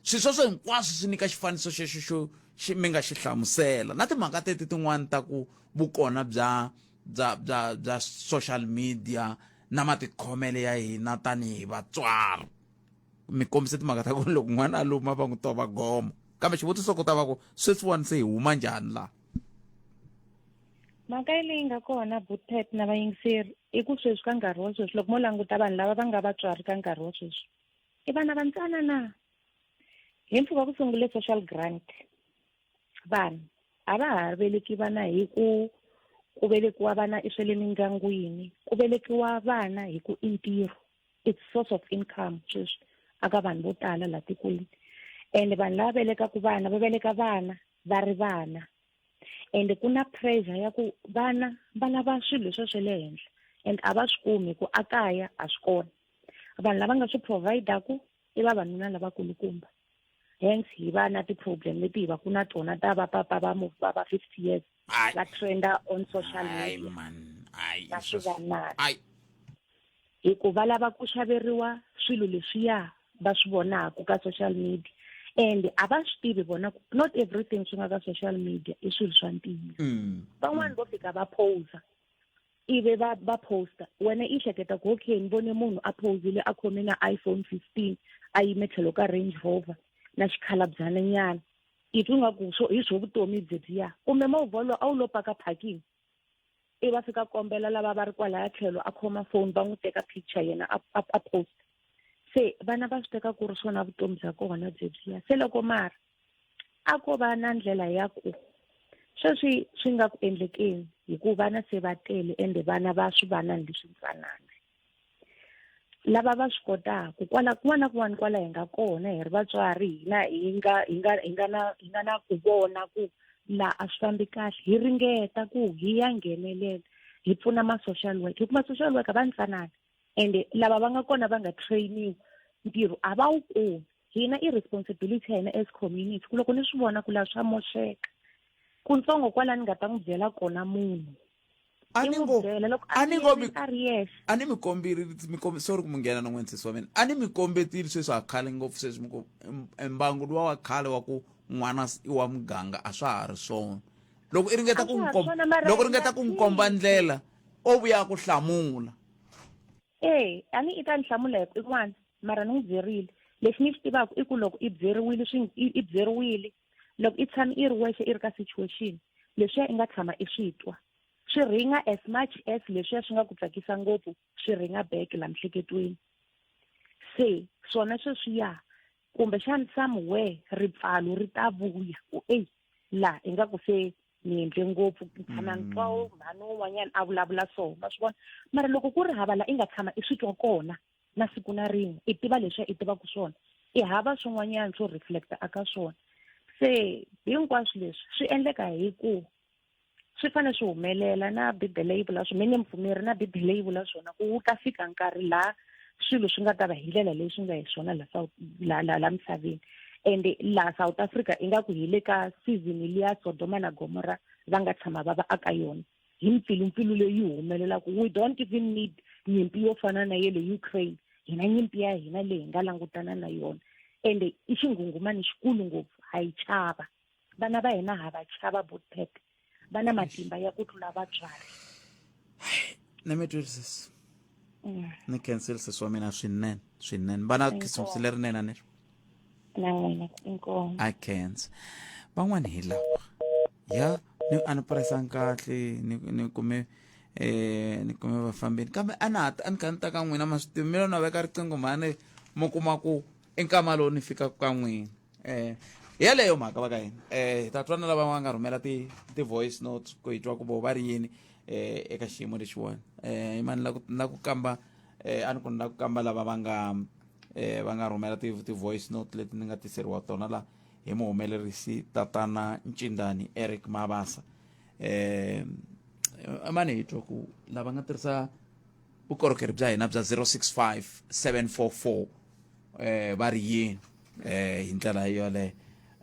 S1: swilo sweswo hinkwaswo swi nyika xifaniso xexo xo xi mi nga xi hlamusela na timhaka teti tin'wana ta ku vukona bya bya bya bya social media na matikhomele ya hina tanihi vatswari mi kombise timhaka ta ku loko n'wana a luma va n'wi tova gomo kambe xivutiso ku ta va ku sweswiwani se hi huma njhani laha
S4: mhaka leyi nga kona butpet na vayingiseri i ku sweswi ka nkarhi wa sweswi loko mo languta vanhu lava va nga vatswari ka nkarhi wa sweswi i vana va ntsana na hi mpfhuka ku sungule social grant vanhu a va ha veleki vana hi ku ku velekiwa vana i swa le mindyangwini ku velekiwa vana hi ku i ntirho it's source of income sweswi aka vanhu vo tala laha tikweni and vanhu lava velekaka vana va veleka vana va ri vana and ku na pressure ya ku vana va lava swilo leswiya swa le henhla and a va swi kumi hi ku a kaya a swi kona vanhu lava nga swi provider-ku i vavanuna lavakulukumba hence hi va na ti-problem leti hi va ku na tona ta va papa va va va 50 years va trenda on social media va swi vanana hi ku va lava ku xaveriwa swilo leswiya va swi vonaka ka social media and a va swi tivi vona ku not everything swi nga ka social media i swilo swa ntiyiso van'wani vo fika va posa ivi va va posta wena i hleketa ku okay ni vone munhu a posile a khome na iPhone 15 a yime tlhelo ka Range Rover na xikhalabyana nyana i twa nga ku swo hi swo vutomi byebyiya kumbe movha lowu a wu lo paka parking i va fika kombela lava va ri kwalaya tlhelo a khoma phone va n'wi teka picture yena a a, a post se vana va swi teka ku ri swona vutomi bya kona byebyiya se loko mara a ko va na ndlela ya ku sweswi swi nga ku endlekeni hi ku vana se va tele ende vana va swi vana leswi ntsanana lava va swi kotaka kwala kun'wana na kun'wana kwala hi nga kona hi ri vatswari hina hi nga hi nga hi nga na hi nga na ku vona ku la a swi fambi kahle hi ringeta ku hi ya nghenelela hi pfuna ma-social worker hikuva social worker va ntsanana ende lava va nga kona va nga trainiwa ntirho a va wu kumi hina i responsibility ya hina as community ku loko ni swi vona ku laha swa moxeka kuntsongo kwala ni nga ta n'wi byela kona munhu
S1: a ni ngo
S4: a ni ngo mi a ri yexe
S1: a ni mi kombiri mi kombi sorry ku mi nghena na n'wini sesi wa mina a ni mi kombetile sweswi a khale ngopfu sweswi mi ku mbangu luwa wa khale wa ku n'wana i wa muganga a swa ha ri swona loko i ringeta ku n'wi komba loko ringeta ku n'wi komba ndlela o vuya ku hlamula
S4: e a ni i ta ni hlamula hi ku i n'wana mara ni n'wi byerile lexi ni xi tivaka i ku loko i byeriwile swi i byeriwile loko i tshame i ri wexe i ri ka situation leswiya i nga tshama i swi twa swi ringa as much as leswiya swi nga ku tsakisa ngopfu swi ringa back la mhleketweni se swona sweswiya kumbexana somewhere ripfalo ri ta vuya ku eyi la ingaku se ni endle ngopfu ni tshama ni twa mm. mhani un'wanyana a vulavula so ma swi vona mara loko ku ri hava la i nga tshama i swi twa kona na siku na rin'we i tiva leswiya i tivaka swona i hava swin'wanyana swo reflecta aka swona se hinkwaswo leswi swi endleka hi ku swi fanele swi humelela na bibele yi vula swona mina mupfumeri na bibele yi vula swona ku wu ta fika nkarhi laha swilo swi nga ta va hi ndlela leyi swi nga hi swona la la la la misaveni ende laha South Africa ingaku hi le ka season liya Sodoma na Gomora va nga tshama va va aka yona hi mpfilumpfilu leyi humelelaka we don't even need nyimpi yo fana na ye le Ukraine hina nyimpi ya hina leyi hi nga langutana na yona ende i xinghunghumani xikulu ngopfu ha yi chava vana va hina ha va chava botpet va na matimba ya ku tlula vatswari
S1: ni mi twisisi mm. ni khensile sesi wa mina swinene swinene va na khisimusi lerinene a ni ri
S4: na n'wina inkomu
S1: a khensa van'wani hi lava ya ni a ni presang kahle ni ni kume eh ni kume vafambeni kambe a na ha a ni kha ni ta ka n'wina ma swi tivi mina na veka riqingho mhani mi kuma ku I nkama lowu ni fikaka ka n'wina. Eh yeleyo mhaka va ka hina. Eh hi ta twa na lava va nga rhumela ti ti voice notes ku hi twa ku vo va ri yini eh eka xiyimo lexiwani. Eh mani la ku la ku kamba eh a ni ku ni la ku kamba lava va nga eh va nga rhumela ti ti voice note leti ni nga tiseriwa tona la hi muhumelerisi tatana Ncindani Eric Mabasa. Eh mani hi twa ku lava nga tirhisa vukorhokeri bya hina bya 065 744 eh va ri yini eh hi ndlela yoleyo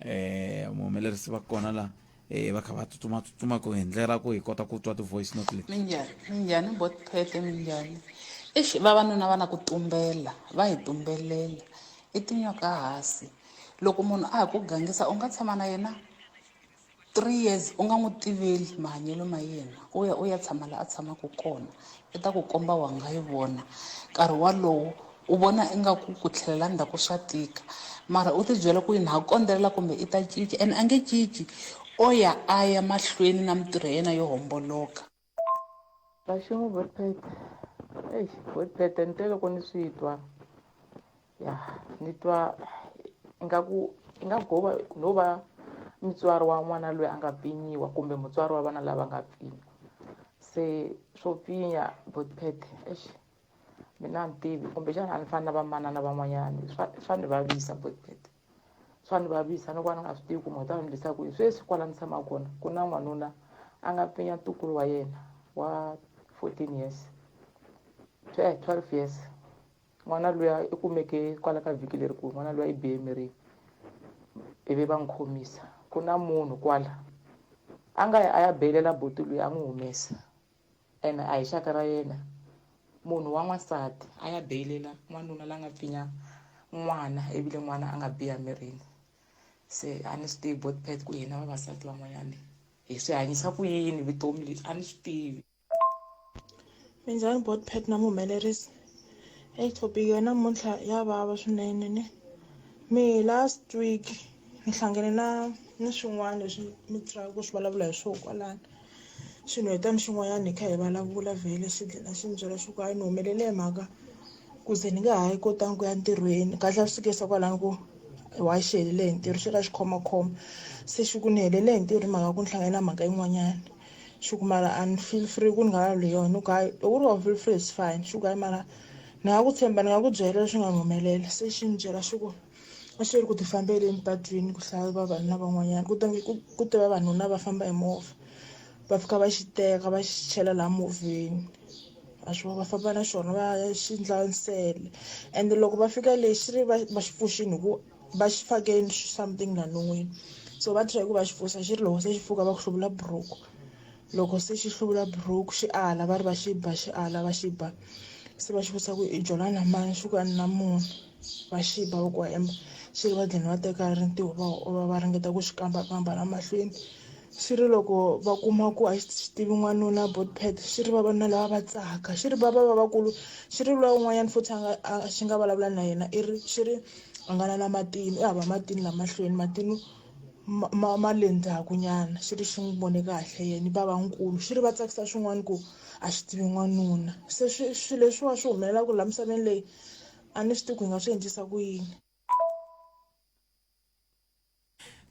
S1: eh muhumelerisi va kona la eh va kha va tsutsuma tsutsuma ku hi ndlela ku hi kota ku twa ti-voice note leti.
S8: Minjhani minjhani botphete minjhani eish vavanuna va na ku tumbela va hi tumbelela i tinyoka hansi loko munhu a ha ku gangisa u nga tshama na yena 3 years u nga n'wi tiveli mahanyelo ma yena u ya u ya tshama la a tshamaka kona i ta ku komba wa nga yi vona nkarhi walowo u vona ingaku ku tlhelela ndzhaku swa tika mara u tibyela ku yini ha kondzelela kumbe i ta cinca and a nge cinci o ya a ya mahlweni na mintirho ya yena yo homboloka.
S9: Vaxingu Botpete eish Botpete ni twe loko ni swi twa ya ni twa ingaku ingaku go va no va mutswari wa n'wana loyi a nga pfinyiwa kumbe mutswari wa vana lava nga pfinyiwa se swo pfinya Botpete eish mina a ni tivi kumbexana a ni fani na vamanana van'wanyana swa swa ni vavisa Botpete swa ni vavisa ni ku a ni nga swi tivi ku munhu u ta ni endlisa ku yini sweswi kwala ni tshamaka kona ku na n'wanuna a nga pfinya ntukulu wa yena wa 14 years 12 years n'wana luya i kumeke kwala ka vhiki lerikulu n'wana luya i bihe emirini ivi va n'wi khomisa ku na munhu kwala a nga ya a ya belela buti luya a n'wi humesa ene a hi xaka ra yena munhu wa n'wansati a ya belela n'wanuna la nga pfinya n'wana ivile n'wana a nga biha mirini se a ni swi tivi botpet ku hina vavasati van'wanyana hi swi hanyisa ku yini vutomi lebyi a ni swi tivi.
S10: Minjhani botpet na muhumelerisi eyi topic ya namuntlha ya vava swinene ne mi last week ni hlangene na ni swin'wana leswi mi try ku swi vulavula hi swoho kwalano xinhwetana xin'wanyana hi kha hi vulavula vhele xi dlina xi ni byela xi ku hayi ni humelele hi mhaka ku ze ni nga ha yi kotangi ku ya ntirhweni kahle a swi fikisa kwalano ku why xi helele hi ntirho xi ra xikhomakhoma se xi ku ni helele hi ntirho hi mhaka ku ni hlangane na mhaka yin'wanyana xi ku mara a ni feel free ku ni nga vulavuli hi yona ni ku hayi loko u ri wa feel free is fine xi ku hayi mara ni nga ku tshemba ni nga ku byela leswi nga ni humelela se xi ni byela xi ku a xi ri ku ti fambeleni patwini ku hlaya vavanuna van'wanyana ku ku te vavanuna va famba hi movha va fika va xi teka va xi chela laha movheni a swi va famba na xona va xi ndla nsele ende loko va fika le xi ri va va xi pfuxini hi ku va xi fake something la non'wini so va try ku va xi pfuxa xi ri loko se xi pfuka va ku hluvula buruku loko se xi hluvula buruku xi ala va ri va xi ba xi ala va xi ba se va xi vutisa ku i jola na mani xi ku a ni na munhu va xi ba va ku wa hemba xi ri va dlina va teka rintiho va va va ringeta ku xi kambakamba la mahlweni xi ri loko va kuma ku a xi tivi n'wanuna botpet xi ri vavanuna lava va tsaka xi ri va va va vakulu xi ri luya un'wanyana futhi a nga a xi nga vulavula na yena i ri xi ri a nga na na matino i hava matino la mahlweni matino ma ma ma le ndzhaku nyana xi ri xi n'wi vone kahle yena i bavankulu xi ri va tsakisa swin'wana ku a xi tivi n'wanuna se swi swilo leswiwa swi humelela ku la misaveni leyi a ni swi tivi ku hi nga swi endlisa ku yini.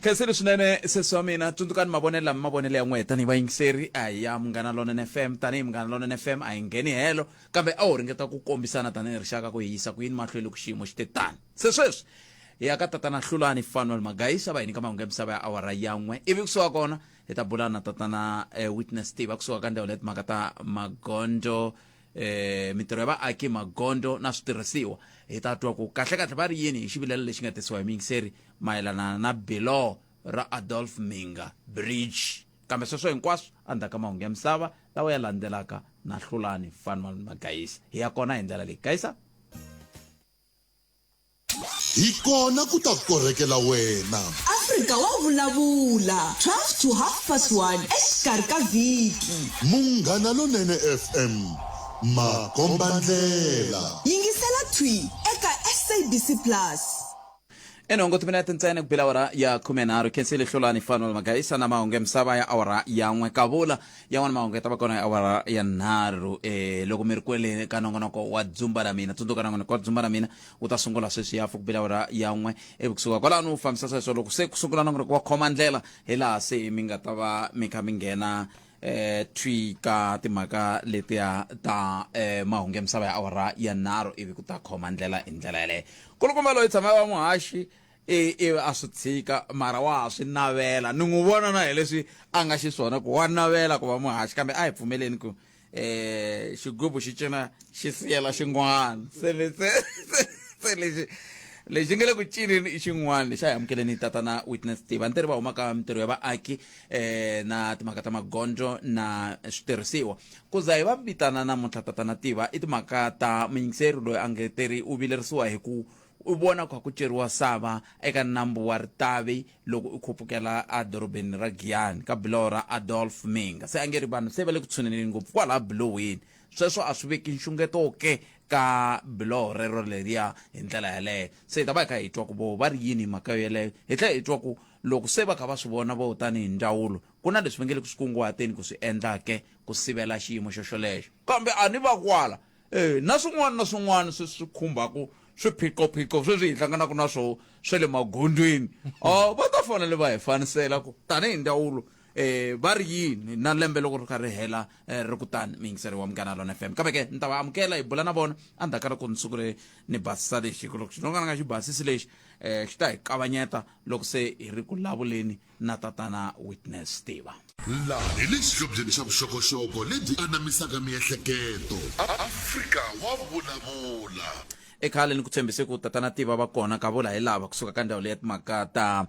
S1: Khensile swinene sesi wa mina tsundzukani mavonelo lama mavonelo ya n'wehe tanihi vayingiseri a hi ya Munghana Lonene FM tanihi Munghana Lonene FM a hi ngheni helo kambe a ho ringeta ku kombisana tanihi rixaka ku hi yisa ku yini mahlweni loko xiyimo xi te tani se sweswi hi ya ka tatana Hlulani Fanuel Magaisa va hi nyika mahungu ya misava ya awara ya n'we ivi kusuka kona hi ta bula na tatana eh, Witness Tiva kusuka ka ndzawulo ya timhaka ta magondzo eh mintirho ya vaaki magondzo na switirhisiwa hi ta twa ku kahle-kahle va ri yini hi xivilelo lexi nga tisiwa hi muyingiseri mayelana na biloho ra Adolf Minga Bridge kambe sweswo hinkwaswo endzhaku ka mahungu ya misava lawa ya landzelaka na Hlulani Fanuel Magayisa hi ya kona hi ndlela leyi Gayisa
S2: Hi kona ku ta korhekela wena.
S3: Afrika wa vulavula 12 to half past 1 exikarhi ka vhiki.
S2: Munghana Lonene FM, makombandlela.
S3: Yingisela thwi eka SABC Plus.
S1: Enhongo timinete ntsena ku bela awara ya 13. Khensile Hlulani Fanuel Magaisa na mahungu ya misava ya awara ya 1. Kavula yan'wana mahungu ya ta va kona ya awara ya 3. E, loko mi ri kwele ka nongonoko wa Dzumba ra Mina, tsundzuka nongonoko wa Dzumba ra Mina wu ta sungula sweswi ya ku bela awara ya 1 ivi kusuka kwalano wu fambisa sweswo. Loko se ku sungula nongonoko wa khoma ndlela, hi laha se mi nga ta va mi kha mi nghena eh thwi ka timhaka letiya ta eh mahungu ya misava ya awara ya 3 ivi ku ta khoma ndlela hi ndlela yaleyo. Kulukumba loyi tshama va muhaxi ivi a swi tshika, mara wa ha swi navela. Ni n'wi vona na hi leswi a nga xiswona ku wa navela ku va muhaxi, kambe a hi pfumeleni ku eh xigubu xi cina xi siyela xin'wana. Se se se lexi lexi nga le ku cineni i xin'wana lexi. A hi amukeleni tatana Witness Tiva, ntirho va humaka mintirho ya vaaki eh na timhaka ta magondzo na switirhisiwa. Ku za hi va vitana namuntlha tatana Tiva i timhaka ta muyingiseri loyi a nge teri u vilerisiwa hi ku u vona ku kha ku ceriwa sava eka nambu wa Ritavi loko u khupukela edorobeni ra Giyani ka biloho ra Adolf Minga. Se a nge ri vanhu se va le ku tshuneleni ngopfu kwalaha bilohweni, sweswo a swi veki nxungeto ke ka biloho rero leriya hi ndlela yaleyo. Se hi ta va hi kha hi twa ku vo va ri yini hi mhaka yoyeleyo, hi tlhela hi twa ku loko se va kha va swi vona vo tanihi ndzawulo ku na leswi va nge le ku swi kunguhateni ku swi endla ke ku sivela xiyimo xo xolexo. Kambe a ni va kwala e na swin'wana na swin'wana swi swi khumbaka swiphiqophiqo sweswi hi hlanganaka na swo swa le magondzweni, a va ta fanele va hi fanisela ku tanihi ndzawulo va ri yini na lembe loko ri kha ri hela ri kutani miyingiseri wa Munghana Lona FM. Kambe ke ni ta va amukela hi bula na vona endzhaku ka loko ni sungule ni basisa lexi, ku loko xi no ka ni nga xi basisi lexi xi ta hi kavanyeta loko se hi ri ku lavuleni na tatana Witness Tiva.
S2: Laha hi le xihlobyeni xa vuxokoxoko lebyi anamisaka miehleketo. Afrika wa vulavula.
S1: I khale ni ku tshembise ku tatana Tiva va kona ka vula hi lava kusuka ka ndhawu leyi ya timhaka ta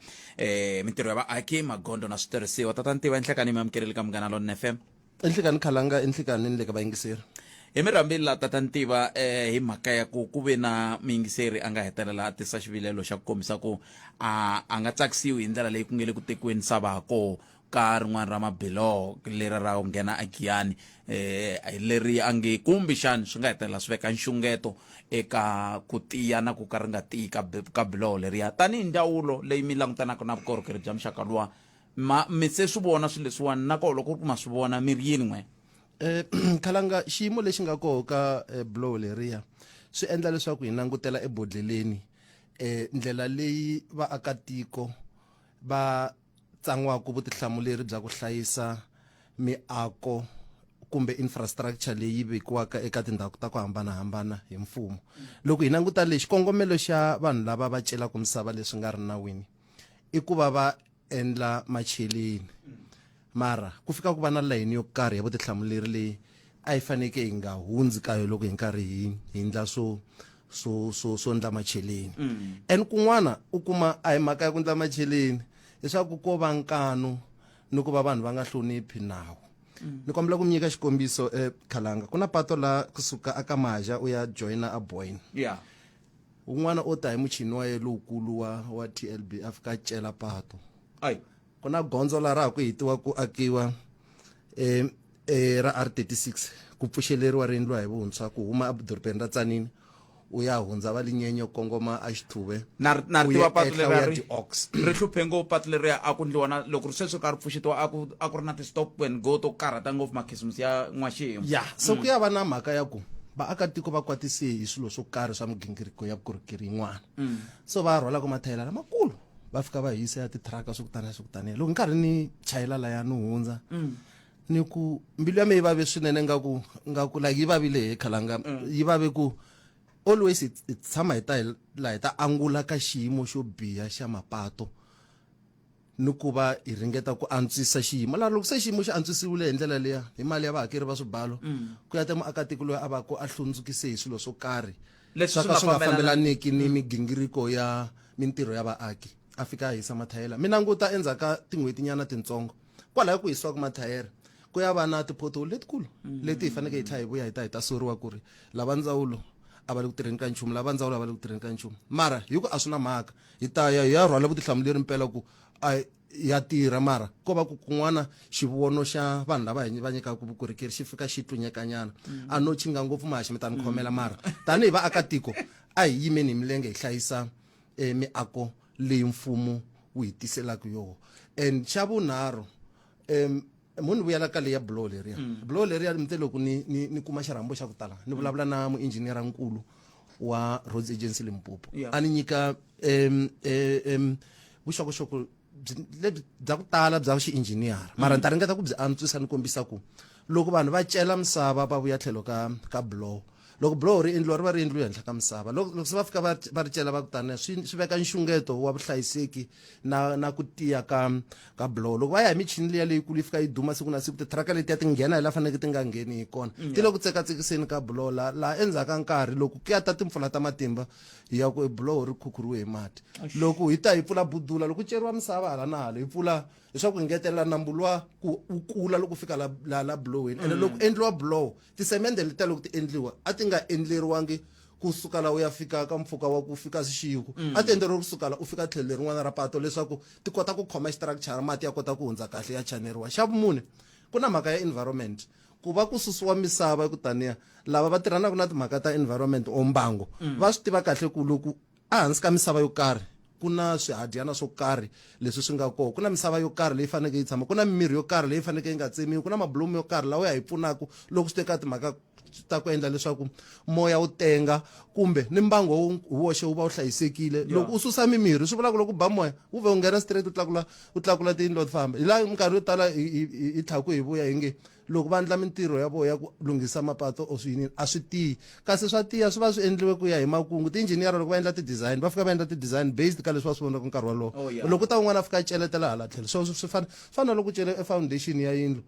S1: mintirho ya vaaki, magondzo na switirhisiwa. Tatana Tiva, enhlekani mi amukeleli ka Munghana Lonene FM.
S11: Enhlekani Khalanga, enhlekani ni le ka vayingiseri.
S1: Hi mi rhambile la tatana Tiva hi mhaka ya ku ku ve na muyingiseri a nga hetelela a tisa xivilelo xa ku kombisa ku a nga tsakisiwi hi ndlela leyi ku nge le ku tekiweni sava ha koho ka rin'wana ra mabiloho leri ra ku nghena eGiyani, leri a nge kumbexani swi nga hetelela swi veka nxungeto eka ku tiya na ku ka ri nga tiyi ka biloho leriya. Tanihi ndzawulo leyi mi langutanaka na vukorhokeri bya muxaka luwa, ma mi se swi vona swilo leswiwani, na koho loko ku ri ku ma swi vona mi ri yini n'we?
S11: Khalanga, xiyimo lexi nga koho ka biloho leriya swi endla leswaku hi langutela ebodlheleni ndlela leyi vaakatiko va tsan'waka vutihlamuleri bya ku hlayisa miako kumbe infrastructure leyi vekiwaka eka tindhawu ta ku hambanahambana hi mfumo. Loko hi languta lexi, xikongomelo xa vanhu lava va celaka misava leswi nga ri nawini i ku va va endla macheleni, mara ku fika ku va na layini yo karhi ya vutihlamuleri leyi a yi faneke hi nga hundzi ka yo loko hi nkarhi hi hi ndla swo swo swo swo ndla macheleni. And kun'wana u kuma a hi mhaka ya ku ndla macheleni, leswaku ko va nkanu ni ku va vanhu va nga hloniphi nawu. Ni kombela ku mi nyika xikombiso Khalanga. Ku na pato la kusuka aka Maja u ya joyina a Boyne. Un'wana o ta hi muchini wa ye lowukulu wa TLB a fika a cela pato.
S1: Ai.
S11: Ku na gondzo la ra ha ku hetiwa ku akiwa ra R36 ku pfuxeleriwa ri endliwa hi vuntshwa ku huma edorobeni ra Tzaneen u ya hundza va Linyenye u kongoma a Xithuve.
S1: Na ri na ri
S11: U
S1: tiva
S11: ya
S1: patu
S11: ehla u
S1: leriya
S11: ya
S1: ri
S11: Diox.
S1: ri hluphe ngopfu patu leriya a ku ndliwa na loko ri sweswi ka ri pfuxetiwa a ku a ku ri na ti-stop and go to karhata ngopfu makhisimusi ya n'waxemu.
S11: Ya, se ku ya va na mhaka ya ku vaakatiko va kwatise hi swilo swo karhi swa migingiriko ya vukorhokeri yin'wana. So va rhwalaka mathayela lamakulu va fika va hisa ya titiraka swo kutani swo kutani. Loko nkarhi ni chayela laya ni hundza ni ku mbilu ya mina yi vave swinene, nga ku like yi vavile he Khalanga, yi vave ku always hi tshama hi ta hi laha hi ta angula ka xiyimo xo biha xa mapato ni ku va hi ringeta ku antswisa xiyimo. Laha loko se xiyimo xi antswisiwile hi ndlela liya hi mali ya vahakeri va swibalo, ku ya ta muakatiko loyi a va ku a hlundzukise hi swilo swo karhi
S1: leswi
S11: swa ka
S1: swi nga
S11: swi nga fambelaniki ni migingiriko ya mintirho ya vaaki, a fika a hisa mathayela. Mi languta endzhaku ka tin'hwetinyana tintsongo kwalaya ku hisiwaka mathayere ku ya va na ti-pothole letikulu leti hi faneke hi tlhela hi vuya hi ta hi ta soriwa ku ri lava ndzawulo a va le ku tirheni ka nchumu, lava ndzawulo a va le ku tirheni ka nchumu. Mara hi ku a swi na mhaka, hi ta ya hi ya rhwala vutihlamuleri mpela ku a ya tirha, mara ko va ku kun'wana xivono xa vanhu lava hi va nyikaka vukorhokeri xi fika xi tlunyekanyana. A no chinga ngopfu mahaxi, mi ta ni khomela, mara tanihi vaakatiko a hi yimeni hi milenge hi hlayisa miako leyi mfumo wu hi tiselaka yoho and xa vunharhu um munhu vuyela ka leya buloho leriya buloho leriya mi te loko ni ni ni kuma xirhambo xa ku tala ni vulavula na muinjhiniyara nkulu wa roads agency limpopo
S1: Yeah.
S11: a ni nyika um, um, vuxokoxoko byi- lebyi bya ku tala bya xiinjhiniyara mara ni ta ringeta ku byi antswisa ni kombisa ku loko vanhu va cela misava va vuya tlhelo ka ka buloho loko buloho ri endliwa ri va ri endliwe henhla ka misava loko loko se va fika va va ri cela va ku taniya swi swi veka nxungeto wa vuhlayiseki na na ku tiya ka ka buloho loko va ya hi michini liya leyikulu yi fika yi duma siku na siku titiraka letiya ti nghena hi la faneleke ti nga ngheni hi kona ti le ku tsekatsekiseni ka buloho la laha endzhaku ka nkarhi loko ku ya ta timpfula ta matimba hi ya ku buloho ri khukhuriwe hi mati loko hi ta hi pfula budula loko ku ceriwa misava hala na hala hi pfula leswaku hi ngetelela nambu luwa ku wu kula loko fika la la la buloweni ene loko endliwa buloho tisemende letiya loko ti endliwa a ti nga endleriwangi kusuka la u ya fika ka mpfhuka wa ku fika Seshego a ti endleriwe kusuka la u fika tlhelo lerin'wana ra pato leswaku ti kota ku khoma structure mati ya kota ku hundza kahle ya chaneriwa xa vumune ku na mhaka ya environment ku va ku susiwa misava ku taniya lava va tirhanaka na timhaka ta environment or mbango va swi tiva kahle ku loko ehansi ka misava yo karhi ku na swihadyana swo karhi leswi swi nga kona ku na misava yo karhi leyi faneleke yi tshama ku na mimirhi yo karhi leyi faneleke yi nga tsemiwi ku na mabulomu yo karhi lawa ya hi pfunaka loko swi teka timhaka ta ku endla leswaku moya wu tenga kumbe ni mbango wu woxe wu va wu hlayisekile loko u susa mimirhi swi vula ku loko u ba moya wu vhe wu nghena straight u tlakula u tlakula tiyindlu ti famba hi laha minkarhi yo tala hi tlhaku hi vuya hi nge loko va endla mintirho ya vona ya ku lunghisa mapato or swiyinini a swi tiyi kasi swa tiya swi va swi endliwe ku ya hi makungu ti-engineer loko va endla ti-design va fika va endla ti-design based ka leswi va swi vonaka nkarhi wolowo
S1: Oh, yeah.
S11: loko ta un'wana a fika a celetela hala tlhelo so swi fana swi fana na loko u cele e foundation ya yindlu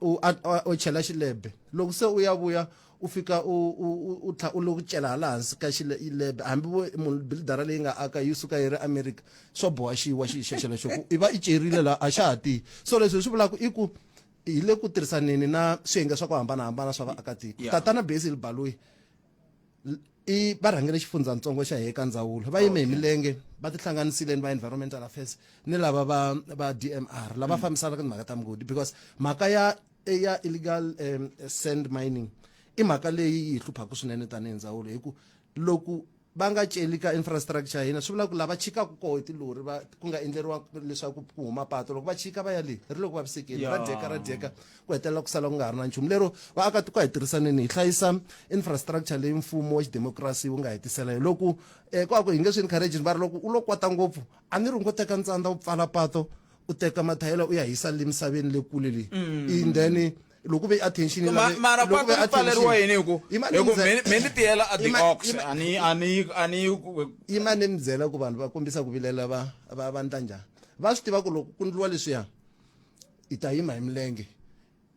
S11: u u chela xilebe loko se u ya vuya u fika u u u- u tlha u lo ku cela hala hansi ka xilebe hambi vo munhu buildara leyi nga aka yi suka yi ri america swo boha xiwa xi xexelexo ku i va i cerile laha a xa ha tiyi so leswi hi swi vulaka i ku hi le ku tirhisaneni na swiyenge swa ku hambanahambana swa vaakatiko
S1: Yeah.
S11: tatana Basil Baloyi l- i va rhangele xifundzatsongo xa heka ndzawulo va yime hi milenge va tihlanganisile ni va environmental affairs ni lava va va DMR lava fambisanaka timhaka ta migodi because mhaka ya ya illegal um, sand mining i mhaka leyi yi hi hluphaka swinene tanihi ndzawulo hi ku loko va nga celi ka infrastructure ya hina swi vula ku lava chikaka koho hi tilori va ku nga endleriwa leswaku ku huma pato loko va chika va ya le ri le ku vavisekeni ra dyeka ra dyeka ku hetelela ku sala ku nga ha ri na nchumu lero vaakatiko a hi tirhisaneni hi hlayisa infrastructure leyi mfumo wa xidemokirasi wu nga hi tisela yo loko um ku ku hi nge swi encourage va ri loko u lo kwata ngopfu a ni ri u ngo teka ntsandza u pfala pato u teka mathayela u ya hisa le misaveni le kule le and then loko ve attention yi lave-
S1: mara
S11: loko
S1: pato
S11: ve
S1: ri pfaleriwa
S11: attention-
S1: yini hi ku
S11: Yima
S1: hi ku
S11: ni
S1: me me ni tiyela a the
S11: Yima-
S1: ox
S11: yima-
S1: a ni a ni a ni
S11: yima ni mi byela ku vanhu va kombisa ku vilela va va va ndla njhani va swi tiva ku loko ku ndliwa leswiya hi ta yima hi milenge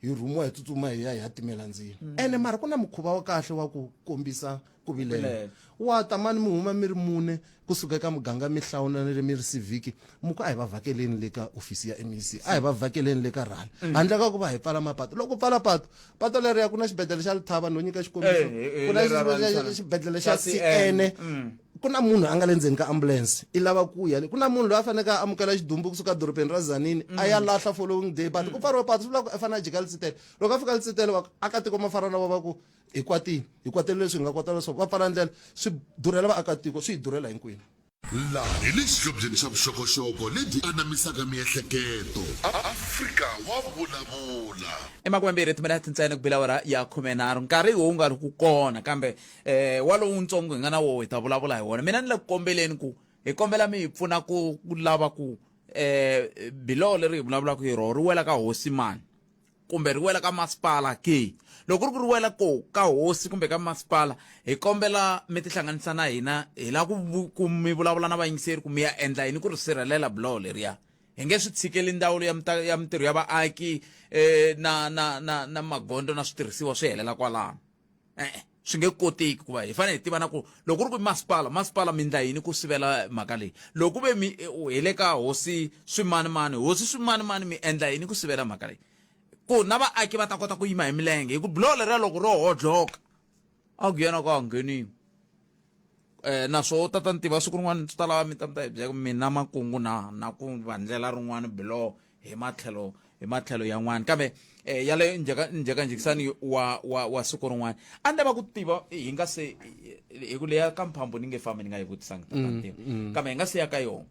S11: hi rhumiwa hi tsutsuma hi ya hi ya timela ndzilo ene mara ku na mukhuva wa kahle wa ku kombisa ku vilela
S1: Vilela.
S11: wa ta mani mi huma mi ri mune kusuka eka muganga mi hlawula na le mi ri civic mu ku a hi va vhakeleni le ka ofisi ya MEC a hi va vhakeleni le ka rhali handle ka ku va hi pfala mapato loko pfala pato pato leriya ku na xibedhlele xa Lethaba no nyika xikombiso
S1: Eh, eh,
S11: ku na
S1: lera ra Lethaba.
S11: xibedhlele xa
S1: Xa CN.
S11: CN ku na munhu a nga le ndzeni ka ambulance i lava ku ya le ku na munhu loyi a faneleke a amukela xidumbu kusuka dorobeni ra Tzaneen a ya lahla following day but ku pfariwe pato swi vula ku a fanele a jika Letsitele loko a fika Letsitele va akatiko ma fana na va va ku hi kwatile hi kwatele leswi hi nga kwatela swona va pfala ndlela swi durhela vaakatiko swi hi durhela hinkwenu
S2: Laha hi le xihlobyeni xa vuxokoxoko lebyi anamisaka miehleketo. Afrika wa vulavula.
S1: I makumembirhi timinete ntsena ku bile awara ya khumenharhu nkarhi hi wu nga ri ku kona kambe um walowu ntsongo hi nga na woho hi ta vulavula hi wona mina ni le ku kombeleni ku hi kombela mi hi pfuna ku ku lava ku um biloho leri hi vulavulaka hi roho ri wela ka hosi mani kumbe ri wela ka masipala ke loko ri ku ri wela ko ka hosi kumbe ka masipala hi kombela mi tihlanganisa na hina hi lava ku ku mi vulavula na vayingiseri ku mi ya endla yini ku ri sirhelela buloho leriya hi nge swi tshikeli ndzawulo ya ya mintirho ya vaaki eh, na na na na magondzo na switirhisiwa swi helela kwalano e-e swi nge koteki ku va hi fanele hi tiva na ku loko ku ri ku masipala masipala mi ndla yini ku sivela mhaka leyi loko ku ve mi hi le ka hosi swimanimani hosi swimanimani mi endla yini ku sivela mhaka leyi ku na vaaki va ta kota ku yima hi milenge hi ku buloho leriya loko ro hodloka a ku yena ka ngheniwi eh naswo tata ni tiva siku rin'wana swi ta lava mi ta mi ta hi byela ku mina makungu na na ku va ndlela rin'wana biloho hi matlhelo hi matlhelo yan'wana kambe eh, ya le njhekanjhekisani wa wa wa siku rin'wana a ni lava ku tiva hi nga se hi ku leya ka mphambo ni nge fambi ni nga yi vutisanga tata ntiva kambe hi nga se ya ka yona.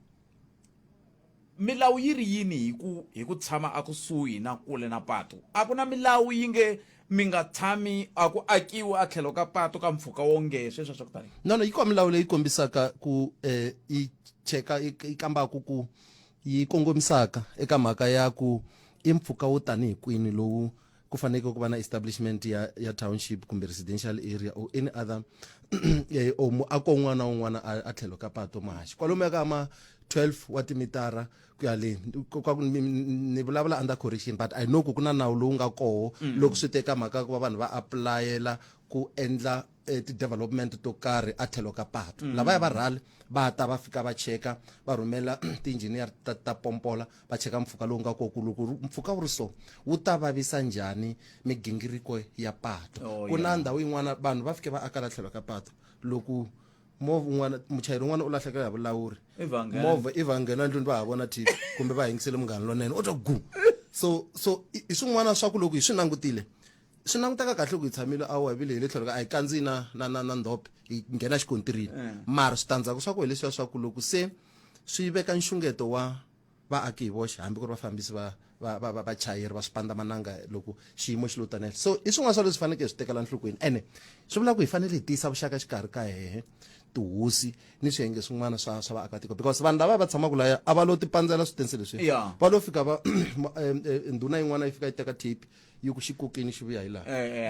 S1: Milawu yi ri yini hi ku hi ku tshama akusuhi na kule na patu? A ku na milawu yi nge mi nga tshami a ku akiwi a tlhelo ka patu ka mpfhuka wo nge sweswo swa ku tani.
S11: No no yi kona milawu leyi kombisaka ku eh, yi cheka yi yi kambaka ku yi kongomisaka eka mhaka ya ku i mpfhuka wo tanihi kwini lowu ku faneleke ku va na establishment ya ya township kumbe residential area or any other eh, or muako wun'wana na wun'wana a a tlhelo ka pato muhaxi kwalomuya ka ma 12 wa timitara ku ya le kwa ku ni vulavula under correction but i know ku ku na nawu lowu nga koho mm. loko swi teka mhaka ku va vanhu va apulayela ku endla eh, ti-development to karhi a tlhelo ka patu mm. lavaya va rhali va ta va fika va cheka va rhumela ti-engineer ta, ta pompola va cheka mpfhuka lowu nga kona ku loko mpfhuka wu ri so wu ta vavisa njhani migingiriko ya patu oh, ku na ndhawu yin'wana vanhu va fike va aka la tlhelo ka patu loko movha un'wana muchayeri un'wana u lahlekela hi vulawuri movha i va nghena ndlwini va ha vona tv kumbe va yingisele munghana lonene u twa gu so so i swin'wana swa ku loko hi swi langutile swi languteka kahle ku hi tshamile awa hi vile hi le tlhelo ka a hi kandziyi na na na na ndhope hi nghena xikontirini eh. mara switandzhaku swa ku hi leswiya swa ku loko se swi veka nxungeto wa vaaki hi voxe hambi ku ri vafambisi va va va va vachayeri va swipandamananga loko xiyimo xi lo tanela so i swin'wana swa leswi faneleke hi swi tekela enhlokweni ene swi vula ku hi fanele hi tiyisa vuxaka xikarhi ka hehe tihosi ni swiyenge swin'wana swa swa vaakatiko because vanhu lava va tshamaka laya a va lo tipandzela switense leswi
S1: yeah.
S11: va lo fika va ndhuna yin'wana yi fika yi teka tape yi ku xi kokeni xi vuya hi laha
S1: eh,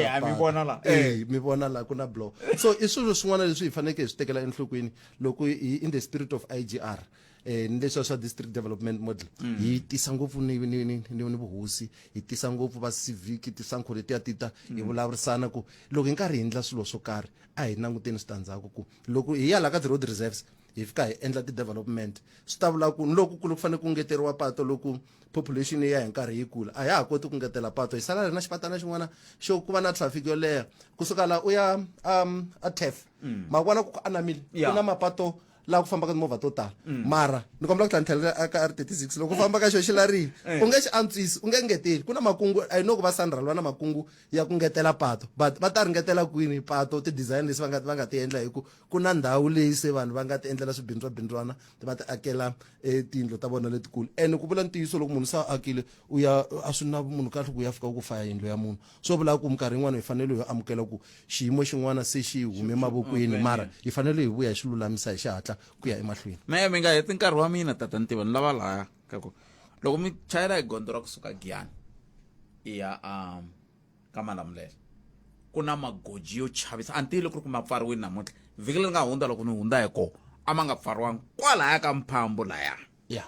S1: eh, mi vona la
S11: eh mi vona la ku na blow so i swilo swin'wana leswi hi faneleke hi swi tekela enhlokweni loko hi in the spirit of IGR eh ni leswiya swa district development model mm. hi tisa ngopfu ni ni ni ni vuhosi hi tisa ngopfu va civic tisankho letiya ti ta hi mm. vulavurisana ku loko hi nkarhi hi endla swilo swo karhi a hi languteni switandzhaku ku loko hi ya la ka ti-road reserves hi fika hi endla ti-development swi ta vula ku ni loko ku fanele ku ngeteriwa pato loko population yi ya hi nkarhi yi kula a ya ha koti ku ngetela pato hi sala ri na xipatana xin'wana xo ku va na traffic yo leha kusuka la u ya um a tef mm. ma vona ku anamile ku na mapato laha ku fambaka timovha to tala mm. mara ni kombela ku tlhela ni tlhelela ka R36 loko u famba ka xo xi larile eh. u nge xi antswisi u nge ngeteli ku na makungu i know ku va Sanral va na makungu ya ku ngetela pato but va ta ringetela kwini pato ti-design leswi va nga va nga ti endla hi ku ku na ndhawu leyi se vanhu va nga ti endlela swibindzwabindzwana va ti akela eh, tiyindlu ta vona letikulu ene ku vula ntiyiso loko munhu se a akile u ya a swi na munhu kahle ku ya fika ku faya yindlu ya munhu swo vula ku minkarhi yin'wana hi fanele hi amukela ku xiyimo xin'wana se xi hume mavokweni mara hi fanele hi vuya hi xi lulamisa hi xihatla ku ya emahlweni
S1: mehe mi nga heti nkarhi wa mina tata ntiva ni lava laya ka ku loko mi chayela hi gondzo ra kusuka giyani i ya um ka malamulele ku na magoji yo chavisa a ni tivi loko ku ri ku ma pfariwini namuntlha vhiki leri nga hundza loko ni hundza hi kona a ma nga pfariwanga kwalaya ka mphambu laya
S11: ya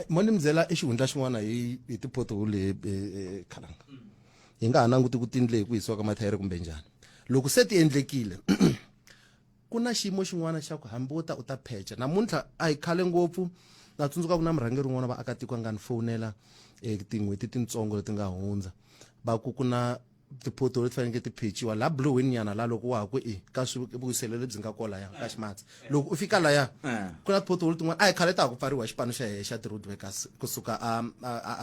S11: mo ni mi byela i xihundla xin'wana hi hi ti-pothole hi khalanga hi nga ha languti ku tindle hi ku hisiwa ka mathayere kumbe njhani loko se ti endlekile ku na xiyimo xin'wana xa ku hambi wo ta u ta phecha namuntlha a hi khale ngopfu na tsundzuka ku na murhangeri un'wana va akatiko a nga ni fowunela um tin'hweti tintsongo leti nga hundza va ku ku na ti-pothole leti faneleke ti phechiwa la bluwini nyana la loko wa ha ku i ka swivuyiselelo lebyi nga kola ya ka ximatsi loko u fika laya eh. ku na ti-pothole tin'wana a hi khale ta ha ku pfariwa hi xipano xa hehe xa ti-road workers kusuka a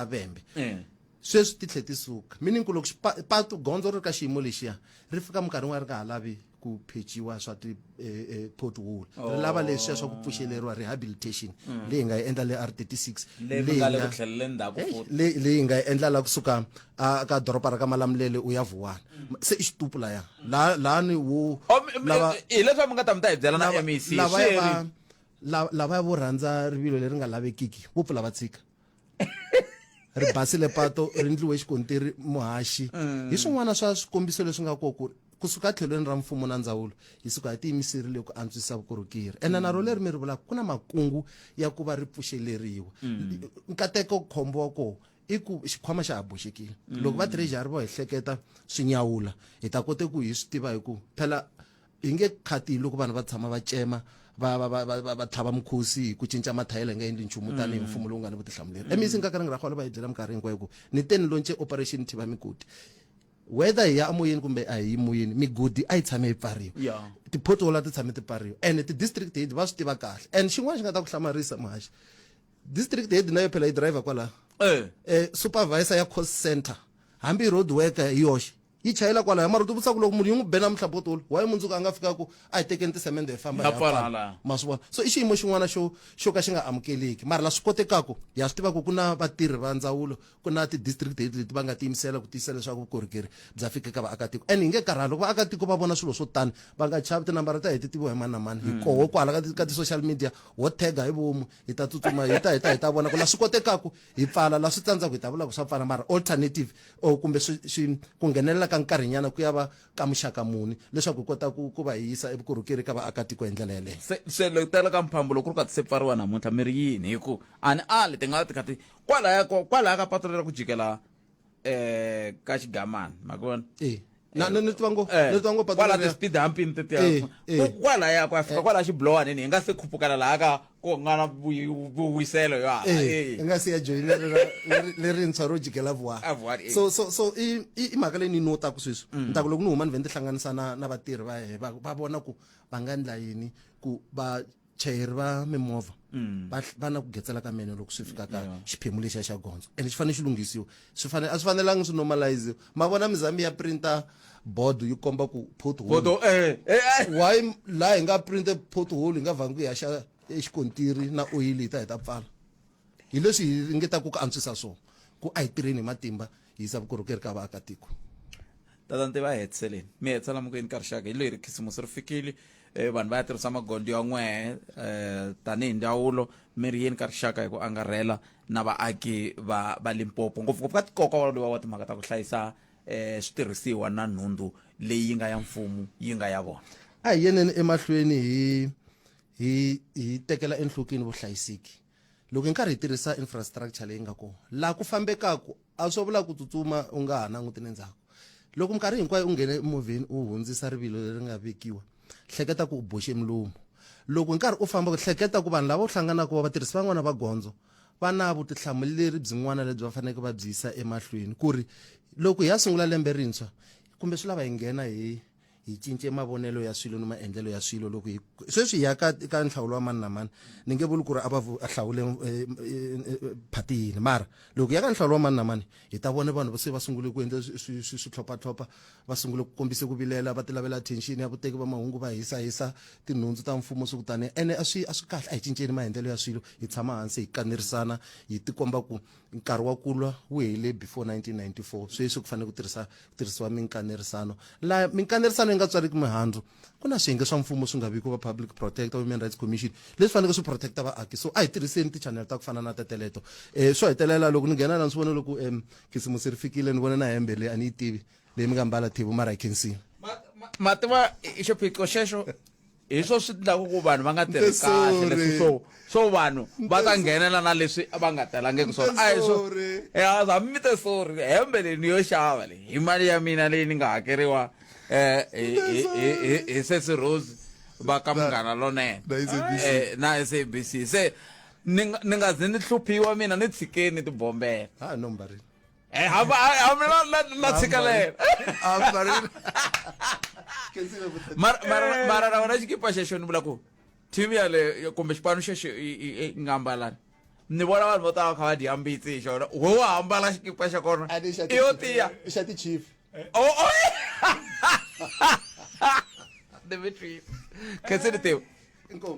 S11: a vembe eh. sweswi ti tlhe ti suka meaning ku loko patu gondzo ri ka xiyimo lexiya ri fika minkarhi yin'wana ri nga ha lavi ku phechiwa swa ti eh, eh, pothole oh. ri lava leswiya swa ku pfuxeleriwa rehabilitation mm. leyi nga yi endla le R36 leyi nga yi endla la kusuka ka doroba ra ka Malamulele u ya Vuwani mm. se i xitupu laya la lani wo
S1: oh, lava hi leswi mi nga ta mi ta hi byela na MEC
S11: lava lava vo rhandza rivilo leri nga lavekiki vo pfula va tshika ri basile pato ri ndliwe xikontiri muhaxi mm. hi swin'wana swa swikombiso leswi nga kona ku kusuka tlhelweni ra mfumo na ndzawulo hi suka hi tiyimiserile ku antswisa vukorhokeri ene na ro leri mi ri vulaka ku na makungu ya ku va ri pfuxeleriwa mm. nkateko khombo wa kona i ku xikhwama xa ha boxekile mm. loko va treasury vo hi hleketa swi nyawula hi ta kote ku hi swi tiva hi ku phela hi nge khati loko vanhu va tshama va cema va va va va va tlhava mukhosi hi ku cinca mathayela hi nga endli nchumu tanihi mm. mfumo lowu nga ni vutihlamuleri mm. MEC Nkakareng Rakgoale va hi byela minkarhi hinkwayo ku ni te ni lonce operation thiva migodi whether hi ya emoyeni kumbe a hi yi moyeni migodi a yi tshame yi pfariwa
S1: yeah.
S11: ti-pothole a ti tshame ti pfariwa and ti-district head va swi tiva kahle and xin'wana xi nga ta ku hlamarisa muhaxi district head na yo phela yi driver kwalaho
S1: eh.
S11: eh, supervisor ya cost center hambi road worker hi yoxe Yi chayela kwalaya mara u ti vutisa ku loko munhu yi n'wi be namuntlha pothole why mundzuku a nga fika ku a hi tekeni tisemende hi famba hi ya pfala. Ma swi vona? So i xiyimo xin'wana xo xo ka xi nga amukeleki mara la swi kotekaku ha swi tiva ku ku na vatirhi va ndzawulo ku na ti-district head leti va nga tiyimisela ku tiyisisa leswaku vukorhokeri bya fika eka vaakatiko and hi nge karhali loko vaakatiko va vona swilo swo tani va nga chavi tinambara ta hi ti tiviwa hi mani na mani hi koho kwala ka ka ti-social media ho tag-a hi vomu hi ta tsutsuma hi ta hi ta hi ta vona ku la swi kotekaku hi pfala la swi tsandzaka hi ta vula ku swa pfala mara alternative or kumbe swi swi ku nghenelela ka nkarhinyana ku ya va ka muxaka muni leswaku hi kota ku ku va hi yisa evukorhokeri ka vaakatiko hi ndlela yeleyo.
S1: Se se loko tala ka mphambo loko ku ri ka ti se pfariwa namuntlha mi ri yini hi ku a ni ali ti nga va ti kha ti kwalaya kwalaya ka patu lera ku jikela eh ka xigamana ma ku vona
S11: eh na ni tiva ngo ni tiva ngo
S1: patu kwala ti speed humping tetiya kwalaya ku ya fika kwala xibulowanini hi nga se khupukela laha ka ku nga na vuwiselo yo
S11: hala hi nga se ya joyina lerintshwa ro jikela vuwani so so so i i mhaka leyi ni notaku sweswi ni ta ku loko ni huma ni vhe ni tihlanganisa na na vatirhi va hehe va vona ku va nga endla yini ku vachayeri va mimovha va va na ku getsela ka meno loko swi fika ka xiphemu lexiya xa gondzo ende xi fanele xi lunghisiwa swi fanele a swi fanelangi swi normalize ma vona mi za mi ya printa board yi komba ku pothole
S1: Bodo eh eh,
S11: eh. why laha hi nga printe pothole hi nga vhangi ku hi haxa exikontiri na oyili hi ta hi ta pfala hi leswi hi ringetaka ku antswisa swona ku a hi tirheni hi matimba hi yisa vukorhokeri ka vaakatiko
S1: tata nti va hetiseleni mi hetisela mi ku yini ka rixaka hi leri khisimusi ri fikile eh, vanhu va ya tirhisa magondzo ya n'wehe eh, tanihi ndzawulo mi ri yini ka rixaka hi ku angarhela na vaaki va va Limpopo ngopfungopfu ka tikoka walowa wa timhaka ta ku hlayisa eh, switirhisiwa na nhundzu leyi yi nga ya mfumo yi nga ya vona
S11: a hi yeneni emahlweni hi hi hi tekela enhlokweni vuhlayiseki loko hi nkarhi hi tirhisa infrastructure leyi nga kona laha ku fambekaku a swo vula ku tsutsuma u nga ha languti ne ndzhaku loko minkarhi hinkwayo u nghene emovheni u hundzisa rivilo leri nga vekiwa hleketa ku u boxe milomu loko hi nkarhi u famba hleketa ku vanhu lava u hlanganaka va vatirhisi van'wana va gondzo va na vutihlamuleri byin'wana lebyi va faneleke va byi yisa emahlweni ku ri loko hi ya sungula lembe rintshwa kumbe swi lava hi nghena hi hi cince mavonelo ya swilo ni maendlelo ya swilo loko hi sweswi hi ya ka ka nhlawulo wa mani na mani ni nge vuli ku ri a va hlawule eh, eh, eh, phati yini mara loko hi ya ka nhlawulo wa mani na mani hi ta vona vanhu se va sungule ku endla switlhopatlhopa va sungule ku kombise ku vilela va tilavela attention ya vuteki va mahungu va hisa hisa tinhundzu ta mfumo swi kutani ene a swi a swi kahle a hi cinceni maendlelo ya swilo hi tshama hansi hi kanerisana hi tikomba ku nkarhi wa ku lwa wu hele before 1994 sweswi ku fanele ku tirhisa ku tirhisiwa minkanerisano laha minkanerisano yi nga tswariki mihandzu ku na swiyenge swa mfumo swi nga viki va public protector human rights commission leswi faneleke swi protecta vaaki so a hi tirhiseni ti-channel ta ku fana na teteleto um swo hetelela loko ni nghena la ni swi vone loko um khisimusi ri fikile ni vone na hembe leyi a ni yi tivi leyi mi nga mbala thivu mara hi khensile
S1: ma tiva xiphiqo xexo hi swo swi endlaku ku vanhu va nga tirhi kahle leswi swo swo vanhu va ta nghenela na leswi va nga telangiki swona a hi swo ya hambi mi te sorry hembe leyi ni yo xava leyi hi mali ya mina leyi ni nga hakeriwa eh hi hi sesi Rose va ka munghana lonene na SABC se ni ni nga zi ni hluphiwa mina ni tshikeni tibombela
S11: ha no mbarini
S1: Eh, hamba hamba na na na tshikelela mara mara mara na wona xikipa xexo ni vula ku team yaleyo kumbe xipano xexo i nga ambalani ni vona vanhu vo tala va kha va dya mbitsi hi xona wo wa hambala xikipa xa kona i yo tiya
S11: xa ti-chief
S1: oh, oh. Dimitri khenseni tiva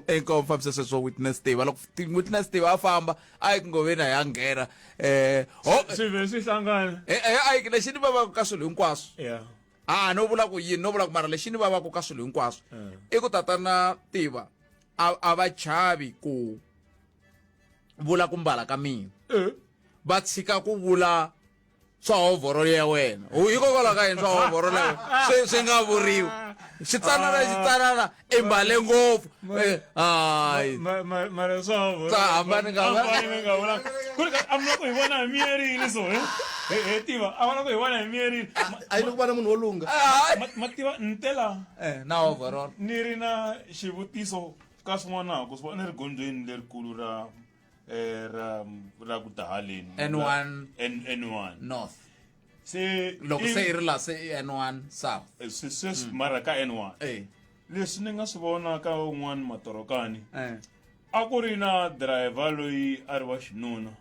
S1: inkomu fambisa sweswo witness tiva loko witness tiva a famba a yi ku ngoveni a ya nghena eh
S12: ho swi vhe swi hlangana
S1: eh, eh a yi lexi ni vavaka ka swilo hinkwaswo yeah a no vula ku yini no vula ku mara lexi ni vavaka ka swilo hinkwaswo eh. i ku tatana tiva a va chavi ku vula ku mbala ka mina eh. va tshika ku vula swa hovhoro ya wena hikokwalaho ka yini swa hovhoro leyo swi swi nga vuriwi xitsanana xitsanana i mbale ngopfu eh, hayi
S12: mara swa hovhoro
S1: swa hambani nga
S12: hambani nga vula ku ri a mi ku hi vona hi miyerini so he he tiva a vona ku hi vona hi miyerini
S11: a yi ku vona munhu wo lunga
S12: ma tiva ntela
S1: eh na hovhoro
S12: ni ri na xivutiso ka swin'wana ku swi vona ni ri gondzweni lerikulu ra eh, ra ra ku ta haleni
S1: N1
S12: N, N1
S1: North
S12: se
S1: loko se i ri la se i N1 South
S12: eh, se sweswi mm. mara ka N1
S1: eh
S12: leswi ni nga swi vona ka un'wana matorokani
S1: eh
S12: a ku ri na driver loyi a ri wa xinuna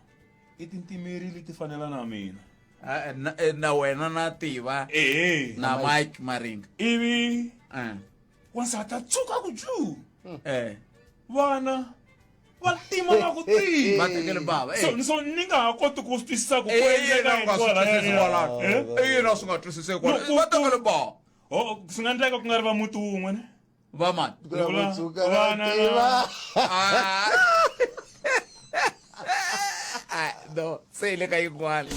S12: i tintimerile ti fanela na mina.
S1: Ah, na, eh, na wena na tiva
S12: ehe
S1: na mike maringa
S12: ivi
S1: Eh.
S12: wansati a tshuka ku ju
S1: eh
S12: vana va tima na ku tima
S1: va tekele bava eh.
S12: so so ni nga ha koti ku swi twisisa ku ku
S1: Eh,
S12: endleka
S1: yena u nga swi
S12: yini
S1: twisisi
S12: kwalaya.
S1: kwalano.
S12: Eh?
S1: Eh, yena swi nga twisiseki kwalano.
S12: No, ku-
S1: Va tekele bava
S12: Oh, swi nga endleka ku nga ri va muti wun'we ne
S1: va mani
S12: Vula- vana na-
S1: Ah. Ah, no se hi le ka yin'wana.